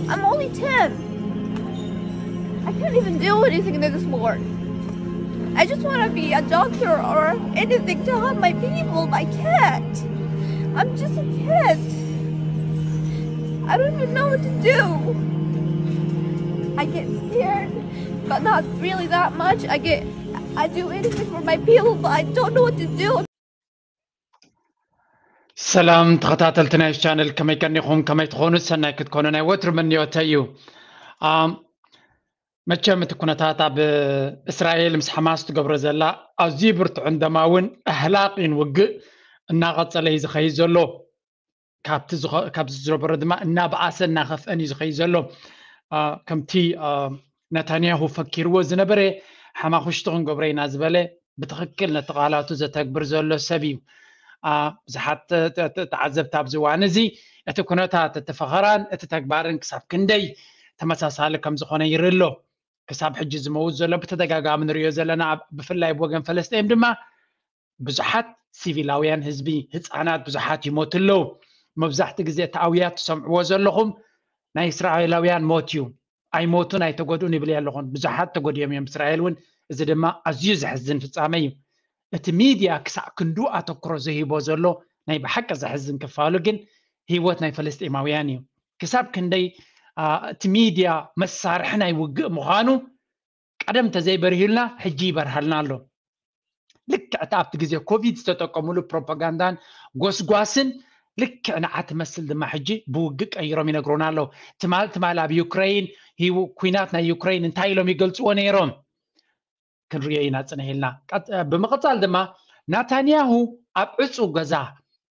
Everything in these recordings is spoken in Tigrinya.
I'm only ten. I can't even do anything anymore. I just want to be a doctor or anything to help my people, but I can't. I'm just a kid. I don't even know what to do. I get scared, but not really that much. I get I do anything for my people, but I don't know what to do. ሰላም ተኸታተልቲ ናይ ቻነል፣ ከመይ ቀኒኹም? ከመይ ትኾኑ? ሰናይ ክትኮኑ ናይ ወትሩ ምንዮተይ እዩ። ኣም፣ መቸም እቲ ኩነታት ኣብ እስራኤል ምስ ሓማስ ትገብሮ ዘላ ኣዝዩ ብርቱዕን ደማውን ኣህላቂን ውግእ እናቐጸለ እዩ ዝኸይድ ዘሎ። ካብቲ ዝኸ- ካብዚ ዝነበሮ ድማ እናበኣሰ እናኸፍአን እዩ ዝኸይድ ዘሎ። አ፣ ከምቲ አ፣ ነታንያሁ ፈኪርዎ ዝነበረ ሓማኹሽቲ ክንገብሮ ኢና ዝበለ ብትኽክል ነቲ ቃላቱ ዘተግብር ዘሎ ሰብ እዩ። አ፣ ብዙሓት ተ- ተ- ተ- ተዓዘብቲ ኣብዚ እዋን እዚ እቲ ኩነታት፣ እቲ ፈኸራን እቲ ተግባርን ክሳብ ክንደይ ተመሳሳሊ ከም ዝኾነ ይርኢ ኣሎ። ክሳብ ሕጂ ዝመውት ዘሎ ብተደጋጋሚ ንሪኦ ዘለና፣ ኣብ- ብፍላይ ብወገን ፈለስጤም ድማ ብዙሓት ሲቪላውያን ህዝቢ፣ ህፃናት ብዙሓት ይሞቱ ኣለዉ። መብዛሕቲ ግዜ እቲ ኣውያት ትሰምዕዎ ዘለኹም ናይ እስራኤላውያን ሞት እዩ። ኣይሞቱን ኣይተጎድኡን ይብል ኣለኹን። ብዙሓት ተጎድዮም እዮም እስራኤል እውን። እዚ ድማ ኣዝዩ ዘሕዝን ፍጻመ እዩ። እቲ ሚድያ ክሳዕ ክንዱ ኣተኩሮ ዝሂቦ ዘሎ ናይ ብሓቂ ዘሕዝን ክፋሉ ግን ህይወት ናይ ፈለስጢማውያን እዩ። ክሳብ ክንደይ አ፣ እቲ ሚድያ መሳርሒ ናይ ውግእ ምዃኑ ቀደም እንተዘይበርሂልና ሕጂ ይበርሃልና ኣሎ። ልክዕ እቲ ኣብቲ ግዜ ኮቪድ ዝተጠቀሙሉ ፕሮፓጋንዳን ጎስጓስን ልክዕ ንዓ ትመስል ድማ ሕጂ ብውግእ ቀይሮም ይነግሩና ኣለዉ። ትማል ትማል ኣብ ዩክረይን ህይወ- ኩናት ናይ ዩክረይን እንታይ ኢሎም ይገልፅዎ ነይሮም? ክንሪኦ ኢና ፅንሕ ኢልና። ቀጥ- ብምቕፃል ድማ ናታንያሁ ኣብ ዕፁ ገዛ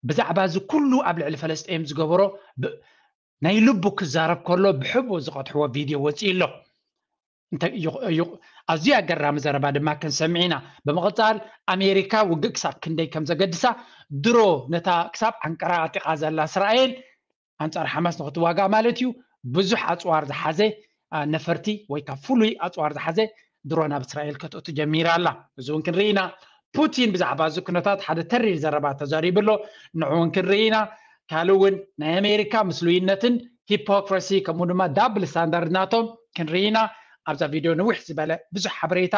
ብዛዕባ እዚ ኩሉ ኣብ ልዕሊ ፈለስጤም ዝገበሮ ብ- ናይ ልቡ ክዛረብ ከሎ ብሕቦ ዝቐድሕዎ ቪድዮ ወፂኡ ኣሎ። እንተ- ይኹ- ይኹ- ኣዝዩ ኣገራሚ ዘረባ ድማ ክንሰምዕ ኢና። ብምቕፃል ኣሜሪካ ውግእ ክሳብ ክንደይ ከም ዘገድሳ ድሮ ነታ ክሳብ ዓንቀራ ኣጢቓ ዘላ እስራኤል ኣንጻር ሓማስ ንክትዋጋእ ማለት እዩ ብዙሕ ኣፅዋር ዝሓዘ አ፣ ነፈርቲ ወይ ካብ ፍሉይ ኣፅዋር ዝሓዘ ድሮን ኣብ እስራኤል ከተእቱ ጀሚራ ኣላ። እዚ እውን ክንርኢ ኢና። ፑቲን ብዛዕባ እዚ ኩነታት ሓደ ተሪር ዘረባ ተዛሪቡ ኣሎ። ንዑ እውን ክንርኢ ኢና። ካልእ እውን ናይ ኣሜሪካ ምስሉይነትን ሂፖክራሲ ከምኡ ድማ ዳብል ስታንዳርድ ናቶም ክንርኢ ኢና። ኣብዛ ቪድዮ ንውሕ ዝበለ ብዙሕ ሓበሬታ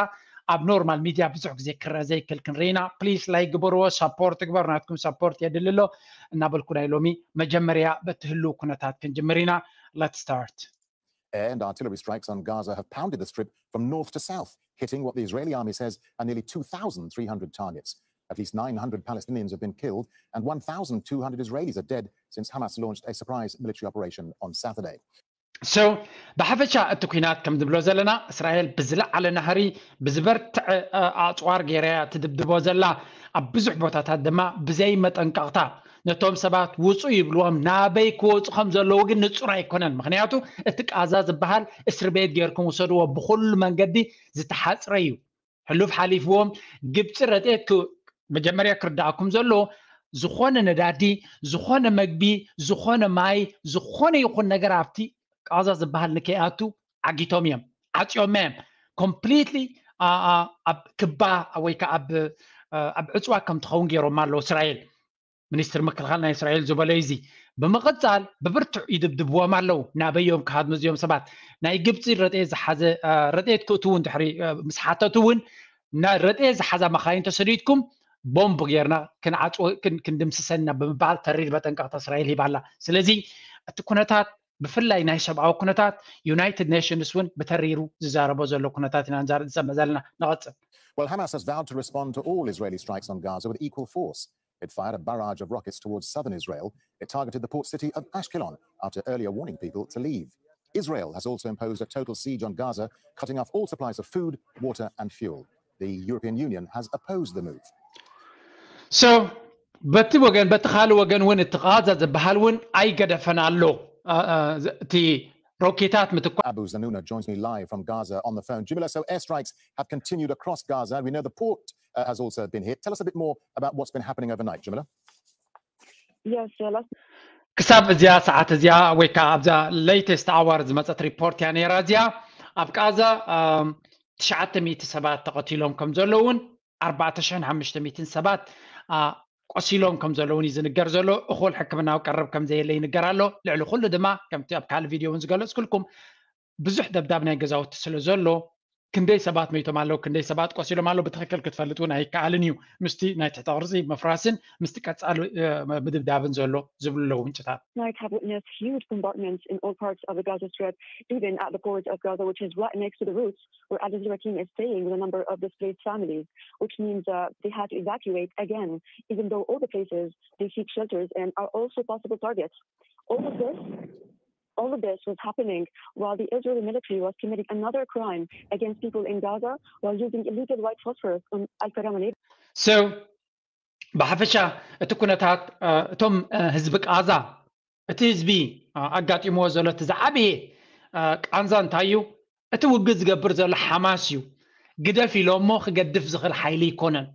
ኣብ ኖርማል ሚድያ ብዙሕ ግዜ ክረአ ዘይክእል ክንርኢ ኢና። ፕሊስ ላይክ ግበርዎ፣ ሰፖርት ግበር፣ ናትኩም ሰፖርት የድሊ ኣሎ እናበልኩ ናይ ሎሚ መጀመርያ በቲ ህልው ኩነታት ክንጅምር ኢና። Let's start. Air and artillery strikes on Gaza have pounded the strip from north to south, hitting what the Israeli army says are nearly two thousand three hundred targets. At least nine hundred Palestinians have been killed and one thousand two hundred Israelis are dead since Hamas launched a surprise military operation on Saturday. So ብሓፈሻ እቲ ኩናት ከም ዝብሎ ዘለና እስራኤል ብዝለዓለ ናህሪ ብዝበርትዐ እ፣ ኣፅዋር ገይራ እያ ትድብድቦ ዘላ። ኣብ ብዙሕ ቦታታት ድማ ብዘይ መጠንቀቕታ ነቶም ሰባት ውፁ ይብልዎም፣ ናበይ ክወፁ ከም ዘለዉ ግን ንፁር ኣይኮነን። ምክንያቱ እቲ ቃዛ ዝበሃል እስር ቤት ገይርኩም ውሰድዎ፣ ብኩሉ መንገዲ ዝተሓፅረ እዩ። ሕሉፍ ሓሊፍዎም ግብፂ ረድኤት ክ- መጀመርያ ክርዳእኩም ዘለዎ ዝኾነ ነዳዲ፣ ዝኾነ መግቢ፣ ዝኾነ ማይ፣ ዝኾነ ይኹን ነገር ኣብቲ ቃዛ ዝበሃል ንከይኣቱ ዓጊቶም እዮም፣ ዓፅዮም እዮም። ኮምፕሊትሊ ኣብ ክባ ወይ ከዓ ኣብ አ፣ ኣብ ዕፅዋ ከም ትኸውን ገይሮማ ኣለዉ እስራኤል። ሚኒስትር ምክልኻል ናይ እስራኤል ዝበሎ እዚ ብምቕፃል ብብርቱዕ ይድብድብዎም ኣለዉ። ናበዮም ክሃድሙ እዚኦም ሰባት? ናይ ግብፂ ረድኤት ዝሓዘ አ፣ ረድኤት ክእትዉ እንድሕሪ አ፣ ምስ ሓተቱ እውን ና ረድኤት ዝሓዛ መኻይን ተሰዲድኩም ቦምብ ጌርና ክንዓፅወ ክን- ክንድምስሰን ኢና ብምባል ተሪር መጠንቀቕታ እስራኤል ሂባ ኣላ። ስለዚ እቲ ኩነታት ብፍላይ ናይ ሰብኣዊ ኩነታት ዩናይትድ ኔሽንስ እውን ብተሪሩ ዝዛረቦ ዘሎ ኩነታት ኢና ንዛረብ ዝሰምዕ ዘለና። ንቐፅል። Well, Hamas has vowed to respond to all Israeli strikes on Gaza with equal force. It fired a barrage of rockets towards southern Israel. It targeted the port city of Ashkelon after earlier warning people to leave. Israel has also imposed a total siege on Gaza, cutting off all supplies of food, water, and fuel. The European Union has opposed the move. So በቲ ወገን በቲ ካልእ ወገን እውን እቲ ቃዛ ዝበሃል እውን ኣይገደፈን ኣሎ። አ፣ አ፣ ዝ- እቲ ሮኬታት ምትኳ Abu Zanouna joins me live from Gaza on the phone. Jamila, so airstrikes have continued across Gaza. We know the port uh, has also been hit. Tell us a bit more about what's been happening overnight, Jamila. Yes, uh, last ክሳብ እዚኣ ሰዓት እዚኣ ወይ ከዓ ኣብዛ ሌተስት ኣዋር ዝመፀት ሪፖርት እያ ነይራ። እዚኣ ኣብ ቃዛ ኣም፣ ትሽዓተ ሚእቲ ሰባት ተቐቲሎም ከም ዘለውን ኣርባዕተ ሽሕን ሓሙሽተ ሚእትን ሰባት አ፣ ቆሲሎም ከም ዘለውን እዩ ዝንገር ዘሎ። እኹል ሕክምናዊ ቀረብ ከም ዘየለ ይንገር ኣሎ። ልዕሊ ኩሉ ድማ ከምቲ ኣብ ካልእ ቪድዮ እውን ዝገለጽኩልኩም ብዙሕ ደብዳብ ናይ ገዛውቲ ስለ ዘሎ ክንደይ ሰባት መይቶም ኣለዉ፣ ክንደይ ሰባት ቆሲሎም ኣለዉ ብትኽክል ክትፈልጥ እውን ኣይከኣልን እዩ። ምስቲ ናይ ትሕተ ቅርጺ ምፍራስን ምስቲ ቀጻሊ ምድብዳብን ዘሎ ዝብሉ ኣለዉ ምንጭታት። Night have witnessed huge bombardments in all parts of the Gaza Strip, even at the port of Gaza, which is right next to the routes where Al Jazeera team is staying with a number of displaced families, which means uh, they had to evacuate again, even though all the places they seek shelters in are also possible targets. All of this all of this was happening while the Israeli military was committing another crime against people in Gaza while using illegal white phosphorus on Al Karama neighborhood. So ብሓፈሻ እቲ ኩነታት እቶም ህዝቢ ቃዛ እቲ ህዝቢ ኣጋጢምዎ ዘሎ እቲ ዝዓበየ ቃንዛ እንታይ እዩ? እቲ ውግእ ዝገብር ዘሎ ሓማስ እዩ። ግደፍ ኢሎሞ ክገድፍ ዝኽእል ሓይሊ ኣይኮነን።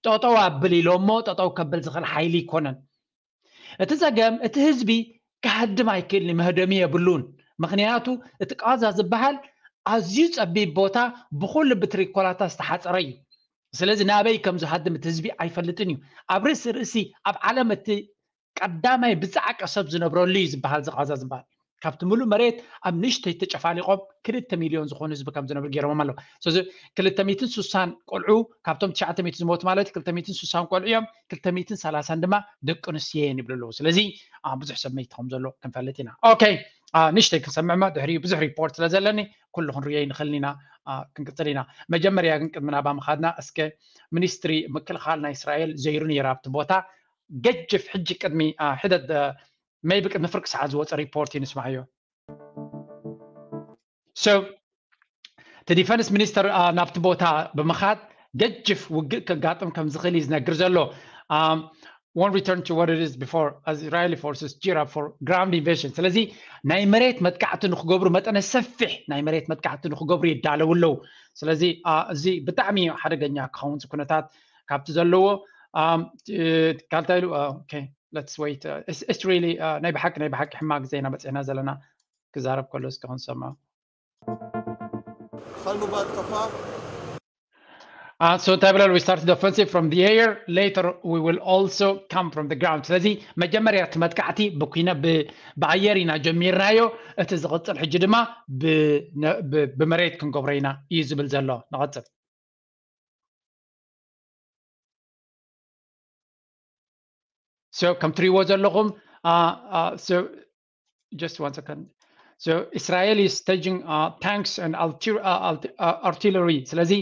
ጠጠው ኣብል ኢሎሞ ጠጠው ከብል ዝኽእል ሓይሊ ኣይኮነን። እቲ ጸገም እቲ ህዝቢ ክሃድም ኣይክእልን፣ መህደሚ የብሉን። ምኽንያቱ እቲ ቃዛ ዝበሃል ኣዝዩ ጸቢብ ቦታ ብኹሉ ብትሪኮላታ ዝተሓጸረ እዩ። ስለዚ ናበይ ከም ዝሃድም እቲ ህዝቢ ኣይፈልጥን እዩ። ኣብ ርእሲ ርእሲ ኣብ ዓለም እቲ ቀዳማይ ብጻዕቂ ሰብ ዝነብረሉ እዩ ዝበሃል ዝቃዛ ዝበሃል። ካብቲ ምሉእ መሬት ኣብ ንእሽተይ ተጨፋሊቖም ክልተ ሚልዮን ዝኾኑ ህዝቢ ከም ዝነብር ገይሮም ኣለዉ። ስለዚ ክልተ ሚእትን ስሳን ቆልዑ ካብቶም ትሽዓተ ሚእቲ ዝሞቱ ማለት እዩ፣ ክልተ ሚእትን ስሳን ቆልዑ እዮም። ክልተ ሚእትን ሰላሳን ድማ ደቂ ኣንስትዮ እየን ይብሉ ኣለዉ። ስለዚ ብዙሕ ሰብ መይቱ ከም ዘሎ ክንፈልጥ ኢና። ኦኬ፣ ንእሽተይ ክንሰምዕ እሞ ድሕሪኡ ብዙሕ ሪፖርት ስለ ዘለኒ ኩሉ ክንርእዮ ኣይንኽእልን ኢና። ክንቅጽል ኢና። መጀመርያ ግን ቅድሚ ናባ ምኻድና እስከ ሚኒስትሪ ምክልኻል ናይ እስራኤል ዘይሩ ነይራ ኣብቲ ቦታ ገጅፍ ሕጂ ቅድሚ ሕደት maybe ቅድሚ ፍርቂ ሰዓት ዝወፀ ሪፖርት እዩ ንስማዓዮ። So እቲ ዲፈንስ ሚኒስተር ናብቲ ቦታ ብምኻድ ገጅፍ ውግእ ከጋጥም ከም ዝኽእል እዩ ዝነግር ዘሎ። Won't return to what it is before as Israeli forces gear up for ground invasion. ስለዚ ናይ መሬት መጥቃዕቲ ንክገብሩ መጠነ ሰፊሕ ናይ መሬት መጥቃዕቲ ንክገብሩ ይዳለዉ ኣለዉ። ስለዚ እዚ ብጣዕሚ ሓደገኛ ክኸውን ኩነታት ካብቲ ዘለዎ ካልታይ ኢሉ let's wait it's really ናይ ብሓቂ ናይ ብሓቂ ሕማቅ ዜና በፂሕና ዘለና ክዛረብ ከሎ እስኪ ክንሰምዖ خلوا باتقفا Uh, so እንታይ ብለሉ we started offensive from the air later we will also come from the ground ስለዚ መጀመርያ እቲ መጥቃዕቲ ብኩነ ብኣየር ኢና ጀሚርናዮ እቲ ዝቕፅል ሕጂ ድማ ብመሬት ክንገብሮ ኢና እዩ ዝብል ዘሎ ንቐፅል so ከም ትሪእዎ ዘለኹም so just one second so Israel is staging uh, tanks and artillery ስለዚ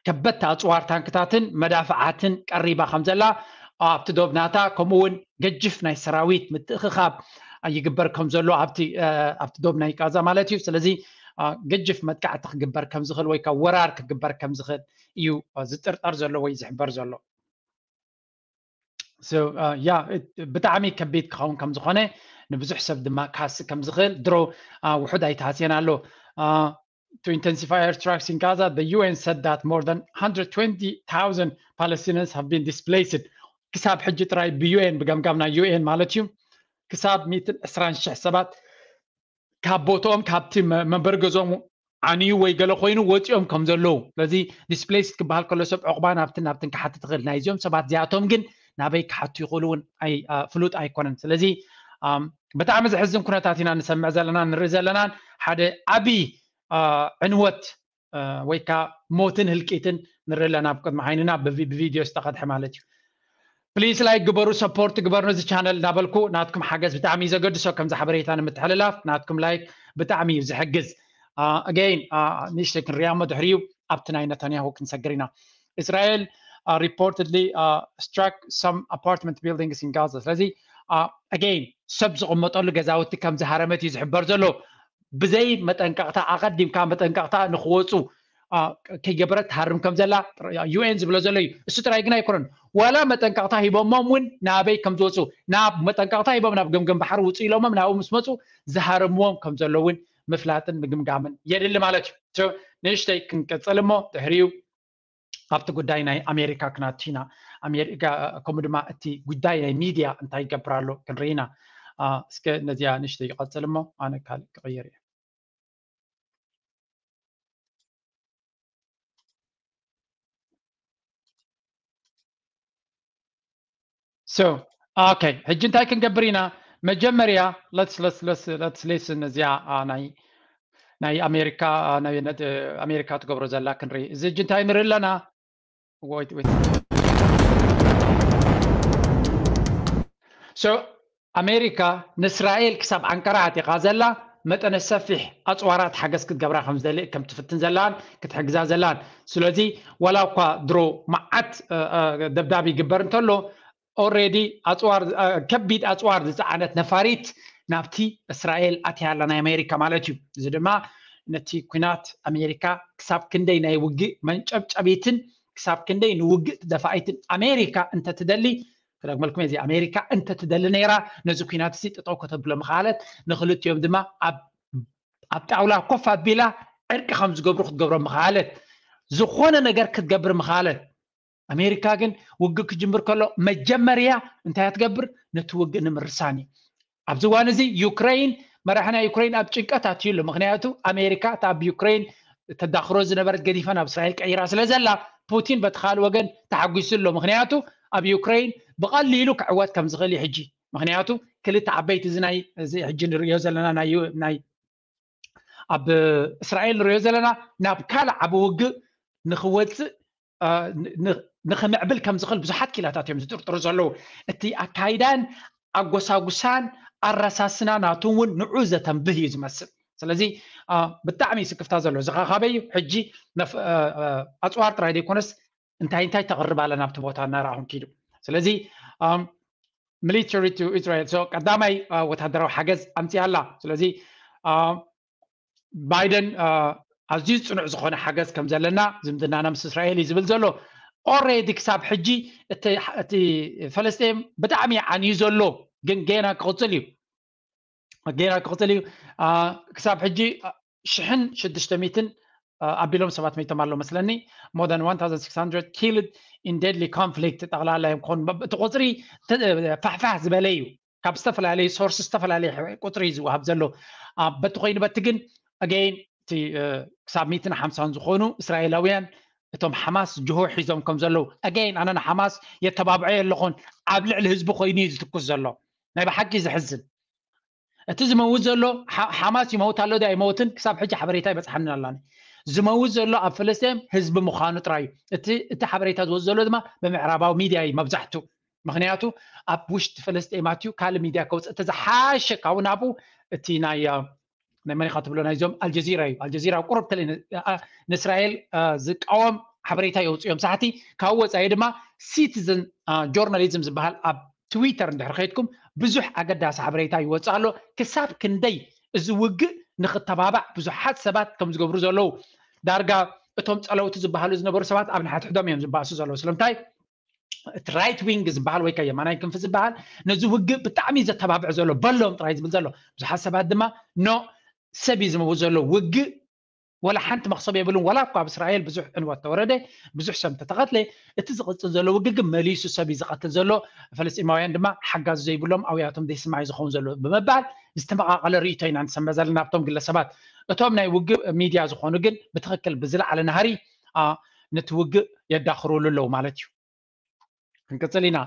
ከበድቲ ኣፅዋር ታንክታትን መዳፍዓትን ቀሪባ ከም ዘላ ኣብቲ ዶብ ናታ ከምኡ እውን ገጅፍ ናይ ሰራዊት ምትእኽኻብ ይግበር ከም ዘሎ ኣብቲ ኣብቲ ዶብ ናይ ቃዛ ማለት እዩ ስለዚ ገጅፍ መጥቃዕቲ ክግበር ከም ዝኽእል ወይ ከዓ ወራር ክግበር ከም ዝኽእል እዩ ዝጥርጠር ዘሎ ወይ ዝሕበር ዘሎ ያ ብጣዕሚ ከቢድ ክኸውን ከም ዝኾነ ንብዙሕ ሰብ ድማ ክሃስእ ከም ዝኽእል ድሮ ውሑድ ኣይተሃስየን ኣሎ to intensify airstrikes in Gaza, the U N said that more than one hundred twenty thousand Palestinians have been displaced. ክሳብ ሕጂ ጥራይ ብ U N ብገምጋም ናይ U N ማለት እዩ ክሳብ ሚእትን ዕስራን ሽሕ ሰባት ካብ ቦትኦም ካብቲ መንበሪ ገዝኦም ዓንዩ ወይ ገለ ኮይኑ ወፂኦም ከም ዘለዉ ስለዚ displaced ክበሃል ከሎ ሰብ ዕቑባ ናብትን ናብትን ክሓትት ይኽእል ናይዚኦም ሰባት እዚኣቶም ግን ናበይ ክሓቱ ይኽእሉ እውን ፍሉጥ ኣይኮነን ስለዚ ብጣዕሚ ዘሕዝን ኩነታት ኢና ንሰምዕ ዘለናን ንርኢ ዘለናን ሓደ ዓብዪ ዕንወት ወይ ከዓ ሞትን ህልቂትን ንርኢ ኣለና ኣብ ቅድሚ ዓይንና ብቪድዮ ዝተቐድሐ ማለት እዩ ፕሊስ ላይክ ግበሩ ሰፖርት ግበሩ ነዚ ቻነል እናበልኩ ናትኩም ሓገዝ ብጣዕሚ እዩ ዘገድሶ ከምዚ ሓበሬታ ንምትሕልላፍ ናትኩም ላይክ ብጣዕሚ እዩ ዝሕግዝ again ንእሽተይ ክንሪኣ እሞ ድሕሪኡ ኣብቲ ናይ ነታንያሁ ክንሰግር ኢና እስራኤል reportedly struck some apartment buildings in Gaza ስለዚ again ሰብ ዝቕመጠሉ ገዛውቲ ከም ዝሃረመት እዩ ዝሕበር ዘሎ ብዘይ መጠንቀቕታ ኣቐዲምካ መጠንቀቕታ ንክወፁ ከይገበረት ትሃርም ከም ዘላ ዩኤን ዝብሎ ዘሎ እዩ እሱ ጥራይ ግን ኣይኮነን ዋላ መጠንቀቕታ ሂቦሞም እውን ናበይ ከም ዝወፁ ናብ መጠንቀቕታ ሂቦም ናብ ገምገም ባሕሪ ውፁ ኢሎሞም ናብኡ ምስ መፁ ዝሃረምዎም ከም ዘሎ እውን ምፍላጥን ምግምጋምን የድሊ ማለት እዩ ንእሽተይ ክንቀፅል እሞ ድሕሪኡ ኣብቲ ጉዳይ ናይ ኣሜሪካ ክናቱ ኢና ኣሜሪካ ከምኡ ድማ እቲ ጉዳይ ናይ ሚድያ እንታይ ይገብር ኣሎ ክንርኢ ኢና እስከ ነዚኣ ንእሽተይ ይቐፅል እሞ ኣነ ካልእ ክቕይር እየ So okay, ሕጂ እንታይ ክንገብር ኢና? መጀመርያ let's let's let's let's listen እዚኣ ናይ ናይ ኣሜሪካ ናይ ኣሜሪካ ትገብሮ ዘላ ክንርኢ። እዚ ሕጂ እንታይ ንርኢ ኣለና? Wait wait so ኣሜሪካ ንእስራኤል ክሳብ ዓንቀራ ኣቲኻ ዘላ መጠነ ሰፊሕ ኣፅዋራት ሓገዝ ክትገብራ ከም ዝደሊ ከም ትፍትን ዘላን ክትሕግዛ ዘላን። ስለዚ ዋላ እኳ ድሮ መዓት ደብዳብ ይግበር እንተሎ already ኣፅዋር ከቢድ ኣፅዋር ዝፀዓነት ነፋሪት ናብቲ እስራኤል ኣትያ ኣላ ናይ ኣሜሪካ ማለት እዩ። እዚ ድማ ነቲ ኩናት ኣሜሪካ ክሳብ ክንደይ ናይ ውግእ መንጨብጨቢትን ክሳብ ክንደይ ንውግእ ትደፋኢትን ኣሜሪካ እንተትደሊ ክደግመልኩም እዚ ኣሜሪካ እንተትደሊ ነይራ ነዚ ኩናት እዚ ጥጠው ከተብሎ ምክኣለት። ንክልቲኦም ድማ ኣብ ኣብ ጣውላ ኮፍ ኣቢላ ዕርቂ ከም ዝገብሩ ክትገብሮ ምክኣለት። ዝኾነ ነገር ክትገብር ምክኣለት። ኣሜሪካ ግን ውግእ ክጅምር ከሎ መጀመርያ እንታይ ትገብር? ነቲ ውግእ ንምርሳን እዩ። ኣብዚ እዋን እዚ ዩክሬን መራሒ ናይ ዩክሬን ኣብ ጭንቀት ኣትዩ ኣሎ። ምክንያቱ ኣሜሪካ እታ ኣብ ዩክሬን ተዳኽሮ ዝነበረት ገዲፋ ናብ እስራኤል ቀይራ ስለ ዘላ ፑቲን በቲ ካልእ ወገን ተሓጒሱ ኣሎ። ምክንያቱ ኣብ ዩክሬን ብቐሊሉ ክዕወት ከም ዝኽእል እዩ ሕጂ። ምክንያቱ ክልተ ዓበይቲ እዚ ናይ እዚ ሕጂ ንርእዮ ዘለና ናይ ኣብ እስራኤል ንሪኦ ዘለና ናብ ካልእ ዓቢ ውግእ ንክወፅእ ንክምዕብል ከም ዝኽእል ብዙሓት ኪላታት እዮም ዝጥርጥሩ ዘለዉ። እቲ ኣካይዳን ኣጎሳጉሳን ኣረሳስና ናቱ እውን ንዑ ዘተንብህ እዩ ዝመስል። ስለዚ ብጣዕሚ ስክፍታ ዘሎ እዚ ካበይ እዩ ሕጂ ኣፅዋር ጥራይ ዘይኮነስ እንታይ እንታይ ተቕርብ ኣለ ናብቲ ቦታ እናረኣኹም ኪዱ። ስለዚ military to Israel so ቀዳማይ ወታደራዊ ሓገዝ ኣምፅያ ኣላ። ስለዚ ባይደን ኣዝዩ ፅኑዕ ዝኾነ ሓገዝ ከም ዘለና ዝምድናና ምስ እስራኤል እዩ ዝብል ዘሎ። already ክሳብ ሕጂ እቲ ፈለስጤም ብጣዕሚ ዓንዩ ዘሎ ግን ገና ክቕፅል እዩ ገና ክቕፅል እዩ። ክሳብ ሕጂ ሽሕን ሽዱሽተ ሚትን ኣቢሎም ሰባት መይቶም ኣሎ መስለኒ more than one thousand six hundred killed in deadly conflict ጠቕላላ እዮም ክኾኑ። እቲ ቁፅሪ ፋሕፋሕ ዝበለ እዩ። ካብ ዝተፈላለዩ ሶርስ ዝተፈላለየ ቁፅሪ እዩ ዝወሃብ ዘሎ። በቲ ኮይኑ በቲ ግን again እቲ ክሳብ ሚትን ሓምሳን ዝኾኑ እስራኤላውያን እቶም ሓማስ ጅሆ ሒዞም ከም ዘለዉ again ኣነ ንሓማስ የተባብዐ ኣለኹን ኣብ ልዕሊ ህዝቢ ኮይኑ እዩ ዝትኩስ ዘሎ። ናይ ብሓቂ ዘሕዝን። እቲ ዝመውት ዘሎ ሓማስ ይመውት ኣሎ ዶ ኣይመውትን ክሳብ ሕጂ ሓበሬታ ይበፅሓኒ ኣላኒ። ዝመውት ዘሎ ኣብ ፍልስጤም ህዝቢ ምዃኑ ጥራይ እዩ። እቲ ሓበሬታ ዝወፅ ዘሎ ድማ ብምዕራባዊ ሚድያ እዩ መብዛሕቱ። ምክንያቱ ኣብ ውሽጢ ፍልስጤም ኣትዩ ካልእ ሚድያ ከውፅእ እቲ ዝሓሸ ካብኡ ናብኡ እቲ ናይ ናይ መን ኢኻ ትብሎ ናይዞም ኣልጀዚራ እዩ። ኣልጀዚራ ቁሩብ ተለ ንእስራኤል ዝቃወም ሓበሬታ የውፅኦም ሳሕቲ ካብኡ ወፃኢ ድማ ሲቲዝን ጆርናሊዝም ዝበሃል ኣብ ትዊተር እንድሕር ከይድኩም ብዙሕ ኣገዳሲ ሓበሬታ ይወፅእ ኣሎ። ክሳብ ክንደይ እዚ ውግእ ንክተባባዕ ብዙሓት ሰባት ከም ዝገብሩ ዘለዉ ዳርጋ እቶም ፀለውቲ ዝበሃሉ ዝነበሩ ሰባት ኣብ ንሓድሕዶም እዮም ዝበኣሱ ዘለዉ። ስለምንታይ እቲ right wing ዝበሃል ወይ ከ የማናይ ክንፊ ዝበሃል ነዚ ውግእ ብጣዕሚ ዘተባብዕ ዘሎ በሎም ጥራይ ዝብል ዘሎ ብዙሓት ሰባት ድማ no ሰብ እዩ ዝመውት ዘሎ ውግእ ወላ ሓንቲ መክሰብ የብሉን። ወላ እኳ ኣብ እስራኤል ብዙሕ ዕንወት ተወረደ ብዙሕ ሰብ ተተቐትለ እቲ ዝቕፅል ዘሎ ውግእ ግን መሊሱ ሰብ እዩ ዝቐትል ዘሎ። ፈለስጢማውያን ድማ ሓጋዚ ዘይብሎም ኣብያቶም ዘይስማዕ ዝኸውን ዘሎ ብምባል ዝተመቓቐለ ርእይቶ ኢና ንሰምዕ ዘለና ኣብቶም ግለሰባት። እቶም ናይ ውግእ ሚድያ ዝኾኑ ግን ብትኽክል ብዝለዓለ ናህሪ ነቲ ውግእ የዳኽሩሉ ኣለዉ ማለት እዩ። ክንቅፅል ኢና።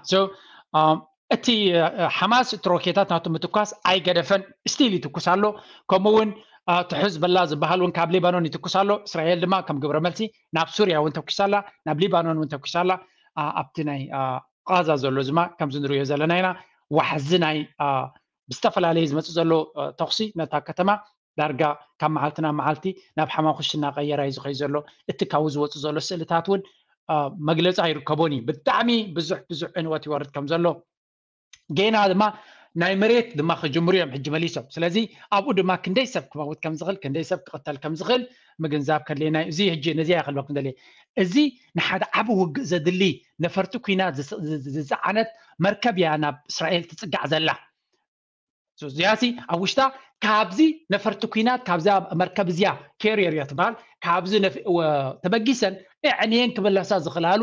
እቲ ሓማስ እቲ ሮኬታት ናቱ ምትኳስ ኣይገደፈን ስቲል ይትኩስ ኣሎ። ከምኡ እውን እቲ ሕዝበላ ዝበሃል እውን ካብ ሊባኖን ይትኩስ ኣሎ። እስራኤል ድማ ከም ግብረ መልሲ ናብ ሱርያ እውን ተኩሳ ኣላ ናብ ሊባኖን እውን ተኩሳ ኣላ። ኣብቲ ናይ ቃዛ ዘሎ ዝማ ከምዚ ንሪኦ ዘለና ኢና ዋሕዚ ናይ ብዝተፈላለየ ዝመፅእ ዘሎ ተኩሲ ነታ ከተማ ዳርጋ ካብ መዓልቲ ናብ መዓልቲ ናብ ሓማኹሽ እናቀየራ እዩ ዝኸይ ዘሎ። እቲ ካብኡ ዝወፁ ዘሎ ስእልታት እውን መግለፂ ኣይርከቦን እዩ። ብጣዕሚ ብዙሕ ብዙሕ ዕንወት ይወርድ ከም ዘሎ ገና ድማ ናይ መሬት ድማ ክጅምሩ እዮም ሕጂ መሊሶም። ስለዚ ኣብኡ ድማ ክንደይ ሰብ ክመውት ከም ዝኽእል ክንደይ ሰብ ክቕተል ከም ዝኽእል ምግንዛብ ከድልየና እዩ። እዚ ሕጂ ነዚ ኣይክልበኩም ደልየ እዚ ንሓደ ዓቢ ውግእ ዘድሊ ነፈርቲ ኩናት ዝፀዓነት መርከብ እያ ናብ እስራኤል ትፅጋዕ ዘላ። እዚኣሲ ኣብ ውሽጣ ካብዚ ነፈርቲ ኩናት ካብዛ መርከብ እዚኣ ኬሪየር እያ ትበሃል ካብዚ ተበጊሰን እዕንየን ክበላሳ ዝኽላሉ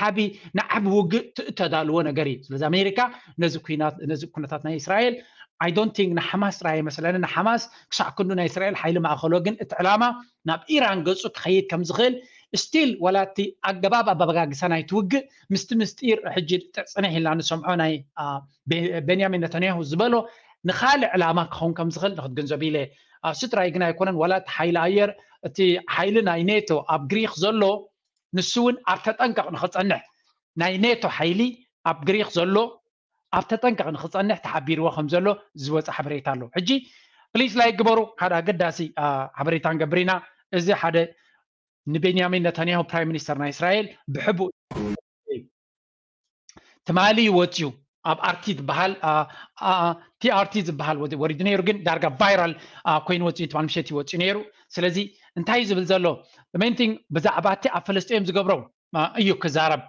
ዓቢ ንዓቢ ውግእ ተዳልዎ ነገር እዩ። ስለዚ ኣሜሪካ ነዚ ኩናት ነዚ ኩነታት ናይ እስራኤል I don't think ንሓማስ ጥራይ ኣይመስለኒ ንሓማስ ክሳዕ ክንዱ ናይ እስራኤል ሓይሊ ማእኸሎ ግን እቲ ዕላማ ናብ ኢራን ገፁ ክኸይድ ከም ዝኽእል ስቲል ዋላ እቲ ኣገባብ ኣበጋግሳ ናይቲ ውግእ ምስቲ ምስጢር ሕጂ ጽንሕ ኢልና ንሰምዖ ናይ ቤንያሚን ነታንያሁ ዝበሎ ንኻልእ ዕላማ ክኸውን ከም ዝኽእል ንክትግንዘብ ኢለ። እሱ ጥራይ ግን ኣይኮነን፣ ዋላ እቲ ሓይሊ ኣየር፣ እቲ ሓይሊ ናይ ኔቶ ኣብ ግሪክ ዘሎ ንሱ እውን ኣብ ተጠንቀቕ ንክጸንሕ፣ ናይ ኔቶ ሓይሊ ኣብ ግሪክ ዘሎ ኣብ ተጠንቀቕ ንክጸንሕ ተሓቢርዎ ከም ዘሎ ዝወፀ ሓበሬታ ኣሎ። ሕጂ ፕሊስ ላይክ ግበሩ፣ ሓደ ኣገዳሲ ሓበሬታ ንገብር ኢና። እዚ ሓደ ንቤንያሚን ነታንያሁ ፕራይም ሚኒስተር ናይ እስራኤል ብሕቡእ ትማሊ ወፅዩ ኣብ ኣርቲ ዝበሃል ቲኣርቲ ዝበሃል ወሪዱ ነይሩ፣ ግን ዳርጋ ቫይራል ኮይኑ ወፅዩ፣ ትማል ምሸት እዩ ወፅዩ ነይሩ። ስለዚ እንታይ እዩ ዝብል ዘሎ? ሜን ቲንግ ብዛዕባ እቲ ኣብ ፈለስጢን ዝገብሮ እዩ ክዛረብ፣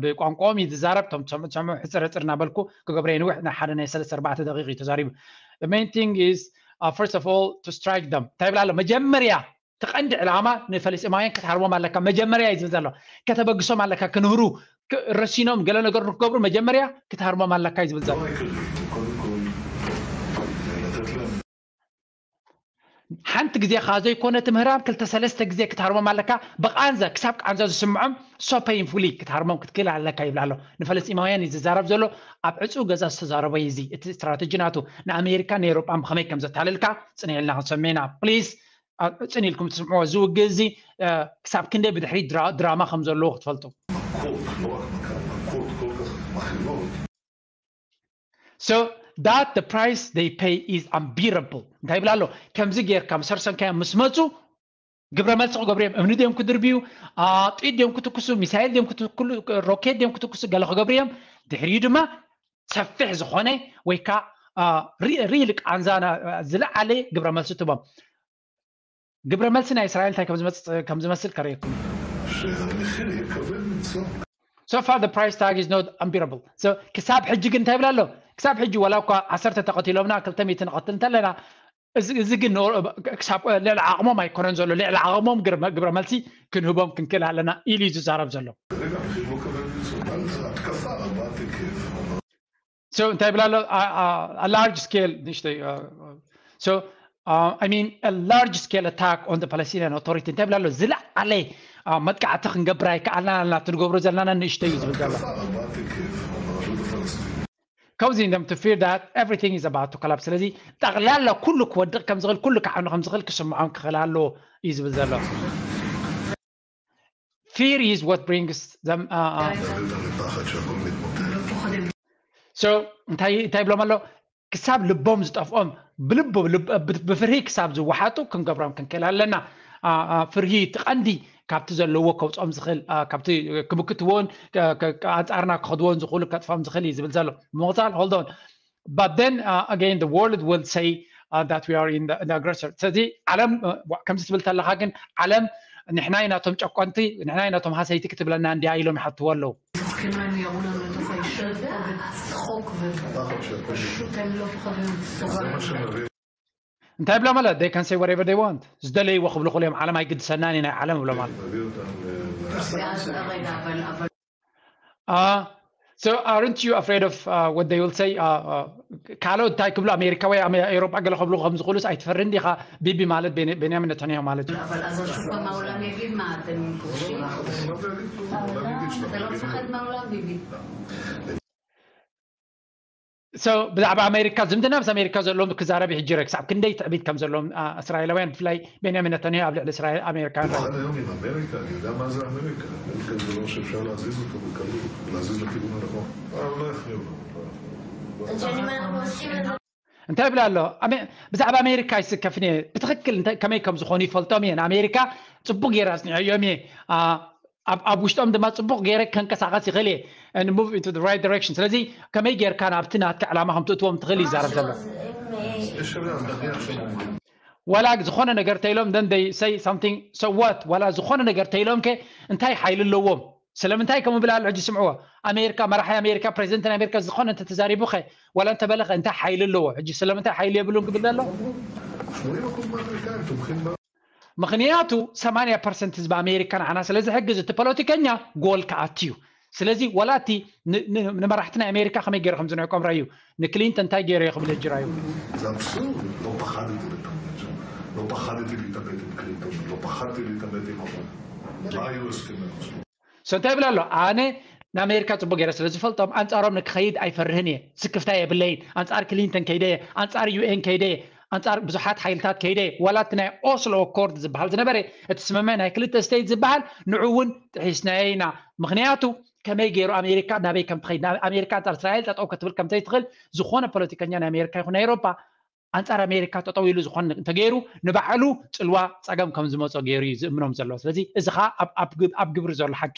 ብቋንቋኦም እዩ ዝዛረብ። እቶም ትሰምዑ ትሰምዑ ሕፅር ሕፅር እናበልኩ ክገብሮ የንውሕ። ናይ ሓደ ናይ ሰለስተ ኣርባዕተ ደቂቕ እዩ ተዛሪቡ። Main thing is, first of all, to strike them። እንታይ ይብላ ኣሎ? መጀመርያ እቲ ቀንዲ ዕላማ ንፈለስጢማውያን ክትሃርሞም ኣለካ። መጀመርያ እዩ ዝብል ዘሎ። ከተበግሶም ኣለካ፣ ክንህሩ፣ ረሲኖም ገለ ነገር ንክገብሩ መጀመርያ ክትሃርሞም ኣለካ እዩ ዝብል ዘሎ። ሓንቲ ግዜ ከ ዘይኮነ እቲ ምህራም ክልተ ሰለስተ ግዜ ክትሃርሞም ኣለካ። ብቃንዛ ክሳብ ቃንዛ ዝስምዖም so painfully ክትሃርሞም ክትክእል ኣለካ ይብል ኣሎ። ንፈለስጢማውያን እዩ ዝዛረብ ዘሎ። ኣብ ዕፁ ገዛ ዝተዛረቦ እዩ እዚ። እቲ ስትራተጂ ናቱ ንኣሜሪካ ንኤሮጳ ብኸመይ ከም ዘታለልካ ፅንዕ ኢልና ክንሰምዕ ኢና። ፕሊዝ ፅን ኢልኩም ትስምዕዎ። እዚ ውግእ እዚ ክሳብ ክንደይ ብድሕሪት ድራማ ከም ዘለዎ ክትፈልጡ። So that the price they pay is unbearable። እንታይ ይብላ ኣሎ? ከምዚ ጌርካ ምስ ሰርሰንካዮም ምስ መፁ ግብረ መልሲ ክገብሩ እዮም። እምኒ ድዮም ክድርብዩ፣ ጥይት ድዮም ክትኩሱ፣ ሚሳይል ድዮም ክትኩሉ፣ ሮኬት ድዮም ክትኩሱ፣ ገለ ክገብሩ እዮም። ድሕሪኡ ድማ ሰፊሕ ዝኾነ ወይ ከዓ ሪል ቃንዛ ዝለዓለ ግብረ መልሲ ትቦም። ግብረ መልሲ ናይ እስራኤል እንታይ ከም ዝመስል ከርእየኩም። So far the price tag is not unbearable. So ክሳብ ሕጂ ግን እንታይ ይብላ ኣሎ? ክሳብ ሕጂ ዋላ እኳ ዓሰርተ ተቐቲሎምና ክልተ ሚእቲ ንቐትል እንተለና፣ እዚ ግን ክሳብ ልዕሊ ዓቕሞም ኣይኮነን ዘሎ። ልዕሊ ዓቕሞም ግብረ መልሲ ክንህቦም ክንክእል ኣለና ኢሉ እዩ ዝዛረብ ዘሎ። So እንታይ ይብላ ኣሎ? A large scale ንእሽተይ so I mean a large scale attack on the Palestinian Authority እንታይ ይብላ ኣሎ? ዝለዓለ መጥቃዕቲ ክንገብር ኣይከኣልናን ኣለና፣ እቲ ንገብሮ ዘለናና ንእሽተይ እዩ ዝብል ዘሎ። Causing them to fear that everything is about to collapse። ስለዚ ጠቕላላ ኩሉ ክወድቕ ከም ዝኽእል፣ ኩሉ ክዓኑ ከም ዝኽእል ክስምዖም ክኽእል ኣለዎ እዩ ዝብል ዘሎ። Fear is what brings them so እንታይ ይብሎም ኣሎ? ክሳብ ልቦም ዝጠፍኦም፣ ብልቦ ብፍርሂ ክሳብ ዝወሓጡ ክንገብሮም ክንክእል ኣለና። ፍርሂ እቲ ቀንዲ ካብቲ ዘለዎ ከውፅኦም ዝኽእል፣ ካብቲ ክምክትዎን ኣንፃርና ክኸድዎን ዝኽእሉ ከጥፍኦም ዝኽእል እዩ ዝብል ዘሎ። ብምቕፃል hold on, but then again the world will say that we are in the aggressor። ስለዚ ዓለም ከምዚ ትብል ተለኻ ግን ዓለም ንሕና ኢና እቶም ጨቆንቲ፣ ንሕና ኢና እቶም ሃሰይቲ ክትብለና እንድያ ኢሎም ይሓትዎ ኣለዉ። እንታይ ብሎም ማለት they can say whatever they want። ዝደለይዎ ክብሉ ክእሉ እዮም። ዓለም ኣይግድሰናን እዩ ናይ ዓለም ብሎም ማለት። So aren't you afraid of what they will say? ካልኦት እንታይ ክብሉ ኣሜሪካ ወይ ኤሮጳ ገለ ክብሉ ከም ዝኽእሉስ ኣይትፈርን ዲኻ? ቢቢ ማለት ቤንያሚን ነታንያሁ ማለት እዩ። So ብዛዕባ ኣሜሪካ ዝምድና ምስ ኣሜሪካ ዘለዎም ክዛረብ ይሕጅረ ክሳብ ክንደይ ትዕቢት ከም ዘለዎም እስራኤላውያን ብፍላይ ቤንያሚን ነታንያሁ ኣብ ልዕሊ እስራኤል ኣሜሪካውያን ራእዩ። እንታይ ይብላ ኣሎ? ብዛዕባ ኣሜሪካ ይስከፍን እየ። ብትኽክል ከመይ ከም ዝኾኑ ይፈልጦም እየ። ንኣሜሪካ ፅቡቅ ገይረ ኣፅኒዐዮም እየ። ኣብ ውሽጦም ድማ ፅቡቅ ገይረ ከንቀሳቀስ ይኽእል እየ። Move into the right direction። ስለዚ ከመይ ጌርካ ናብቲ ናትካ ዕላማ ከም ትእትዎም ትኽእል ይዛረብ ዘሎ። ዋላ ዝኾነ ነገር ተኢሎም then they say something, so what? ዋላ ዝኾነ ነገር ተኢሎም ከ እንታይ ሓይሊ ኣለዎም? ስለምንታይ ከም ብላ ኣሎ ሕጂ ስምዕዎ። ኣሜሪካ መራሒ ኣሜሪካ ፕሬዚደንት ናይ ኣሜሪካ ዝኾነ እንተ ተዛሪቡ ከ ዋላ እንተ በለ ከ እንታይ ሓይሊ ኣለዎ? ሕጂ ስለምንታይ ሓይሊ የብሉን ክብል ዘሎ? ምኽንያቱ ሰማንያ ፐርሰንት ህዝቢ ኣሜሪካ ንዓና ስለ ዝሕግዝ እቲ ፖለቲከኛ ጎል ክኣቱ እዩ። ስለዚ ዋላ እቲ ንመራሕቲ ናይ ኣሜሪካ ከመይ ገይሩ ከም ዝንዕቆም ራዩ። ንክሊንተን እንታይ ገይሩ ክብል ሕጂ ራዩ። לא פחדתי להתעמת שם. לא פחדתי להתעמת עם קלינטון. לא פחדתי להתעמת עם אובמה. מה היו הסכמי אוסלו? So እንታይ ይብል ኣሎ? ኣነ ንኣሜሪካ ፅቡቅ ገይረ ስለ ዝፈልጦም ኣንፃሮም ንክኸይድ ኣይፈርህን እየ። ስክፍታ የብለይን። ኣንፃር ክሊንተን ከይደ እየ፣ ኣንፃር ዩ ኤን ከይደ እየ፣ ኣንፃር ብዙሓት ሓይልታት ከይደ እየ። ዋላ እቲ ናይ ኦስሎ ኣኮርድ ዝበሃል ዝነበረ፣ እቲ ስምምዕ ናይ ክልተ ስቴት ዝበሃል፣ ንዑ እውን ጥሒስናዮ ኢና። ምክንያቱ ከመይ ገይሩ ኣሜሪካ ናበይ ከም ትኸይድ፣ ኣሜሪካ ኣንፃር እስራኤል ጠጠው ክትብል ከም ዘይትኽእል ዝኾነ ፖለቲከኛ ናይ ኣሜሪካ ይኹን ናይ ኤሮፓ ኣንፃር ኣሜሪካ ጠጠው ኢሉ ዝኾን እንተገይሩ ንባዕሉ ፅልዋ ፀገም ከም ዝመፆ ገይሩ እዩ ዝእምኖም ዘሎ። ስለዚ እዚ ከዓ ኣብ ግብሪ ዘሎ ሓቂ።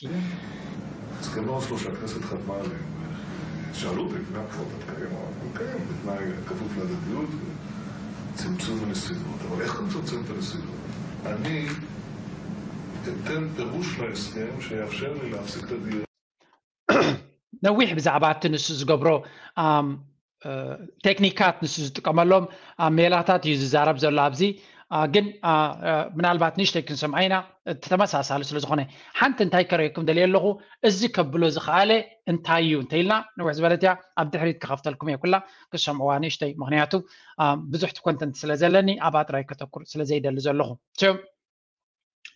הסכמי אוסלו שהכנסת חתמה עליהם, שאלו אותי לפני הבחירות, אתה תקיים? אמרתי, נקיים, בתנאי כפוף להדדיות וצמצום הנסיגות. אבל איך אתה מצמצם את הנסיגות? אני אתן פירוש להסכם שיאפשר לי להפסיק את הדיון. ነዊሕ ብዛዕባ እቲ ንሱ ዝገብሮ ቴክኒካት ንሱ ዝጥቀመሎም ሜላታት እዩ ዝዛረብ ዘሎ ኣብዚ። ግን ምናልባት ንእሽተይ ክንሰምዖ ኢና፣ እቲ ተመሳሳሊ ስለ ዝኾነ። ሓንቲ እንታይ ከረየኩም ደልየ ኣለኹ፣ እዚ ከብሎ ዝኸኣለ እንታይ እዩ እንተኢልና፣ ነዊሕ ዝበለት እያ፣ ኣብ ድሕሪት ክኸፍተልኩም እየ ኩላ፣ ክሰምዕዋ ንእሽተይ። ምክንያቱ ብዙሕ ኮንተንት ስለ ዘለኒ ኣብኣ ጥራይ ከተኩር ስለ ዘይደሊ ዘለኹ።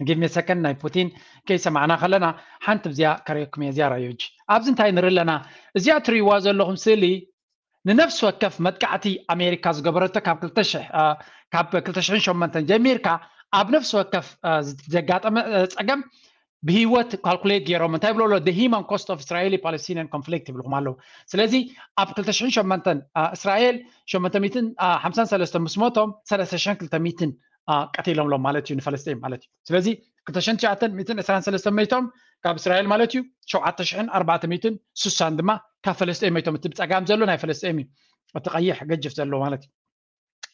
Give me a second። ናይ ፑቲን ከይሰማዕና ከለና ሓንቲ እዚኣ ከርእየኩም እየ። እዚኣ ራዮጅ ኣብዚ እንታይ ንርኢ ኣለና? እዚኣ ትርእይዋ ዘለኹም ስእሊ ንነፍሲ ወከፍ መጥቃዕቲ ኣሜሪካ ዝገበረቶ ካብ ክልተ ሽሕ ጀሚርካ ኣብ ነፍሲ ወከፍ ዘጋጠመ ፀገም ብህይወት ካልኩሌት ገይሮም እንታይ ብሎ ኣሎ? The human cost of Israeli Palestinian conflict ይብልኩም ኣለዉ። ስለዚ ኣብ ክልተ ሽሕን ሸሞንተን እስራኤል ሸሞንተ ሚእትን ሓምሳን ሰለስተን ምስ ሞቶም ሰለስተ ሽሕን ክልተ ሚእትን ቀቲሎምሎም ማለት እዩ ንፈለስጢን ማለት እዩ። ስለዚ ክልተ ሽሕን ትሽዓተ ሚእትን ዕስራን ሰለስተን መይቶም ካብ እስራኤል ማለት እዩ፣ ሸውዓተ ሽሕን ኣርባዕተ ሚእትን ስሳን ድማ ካብ ፈለስጢን መይቶም። እቲ ብፀጋም ዘሎ ናይ ፈለስጢን እዩ፣ እቲ ቀይሕ ገጅፍ ዘሎ ማለት እዩ።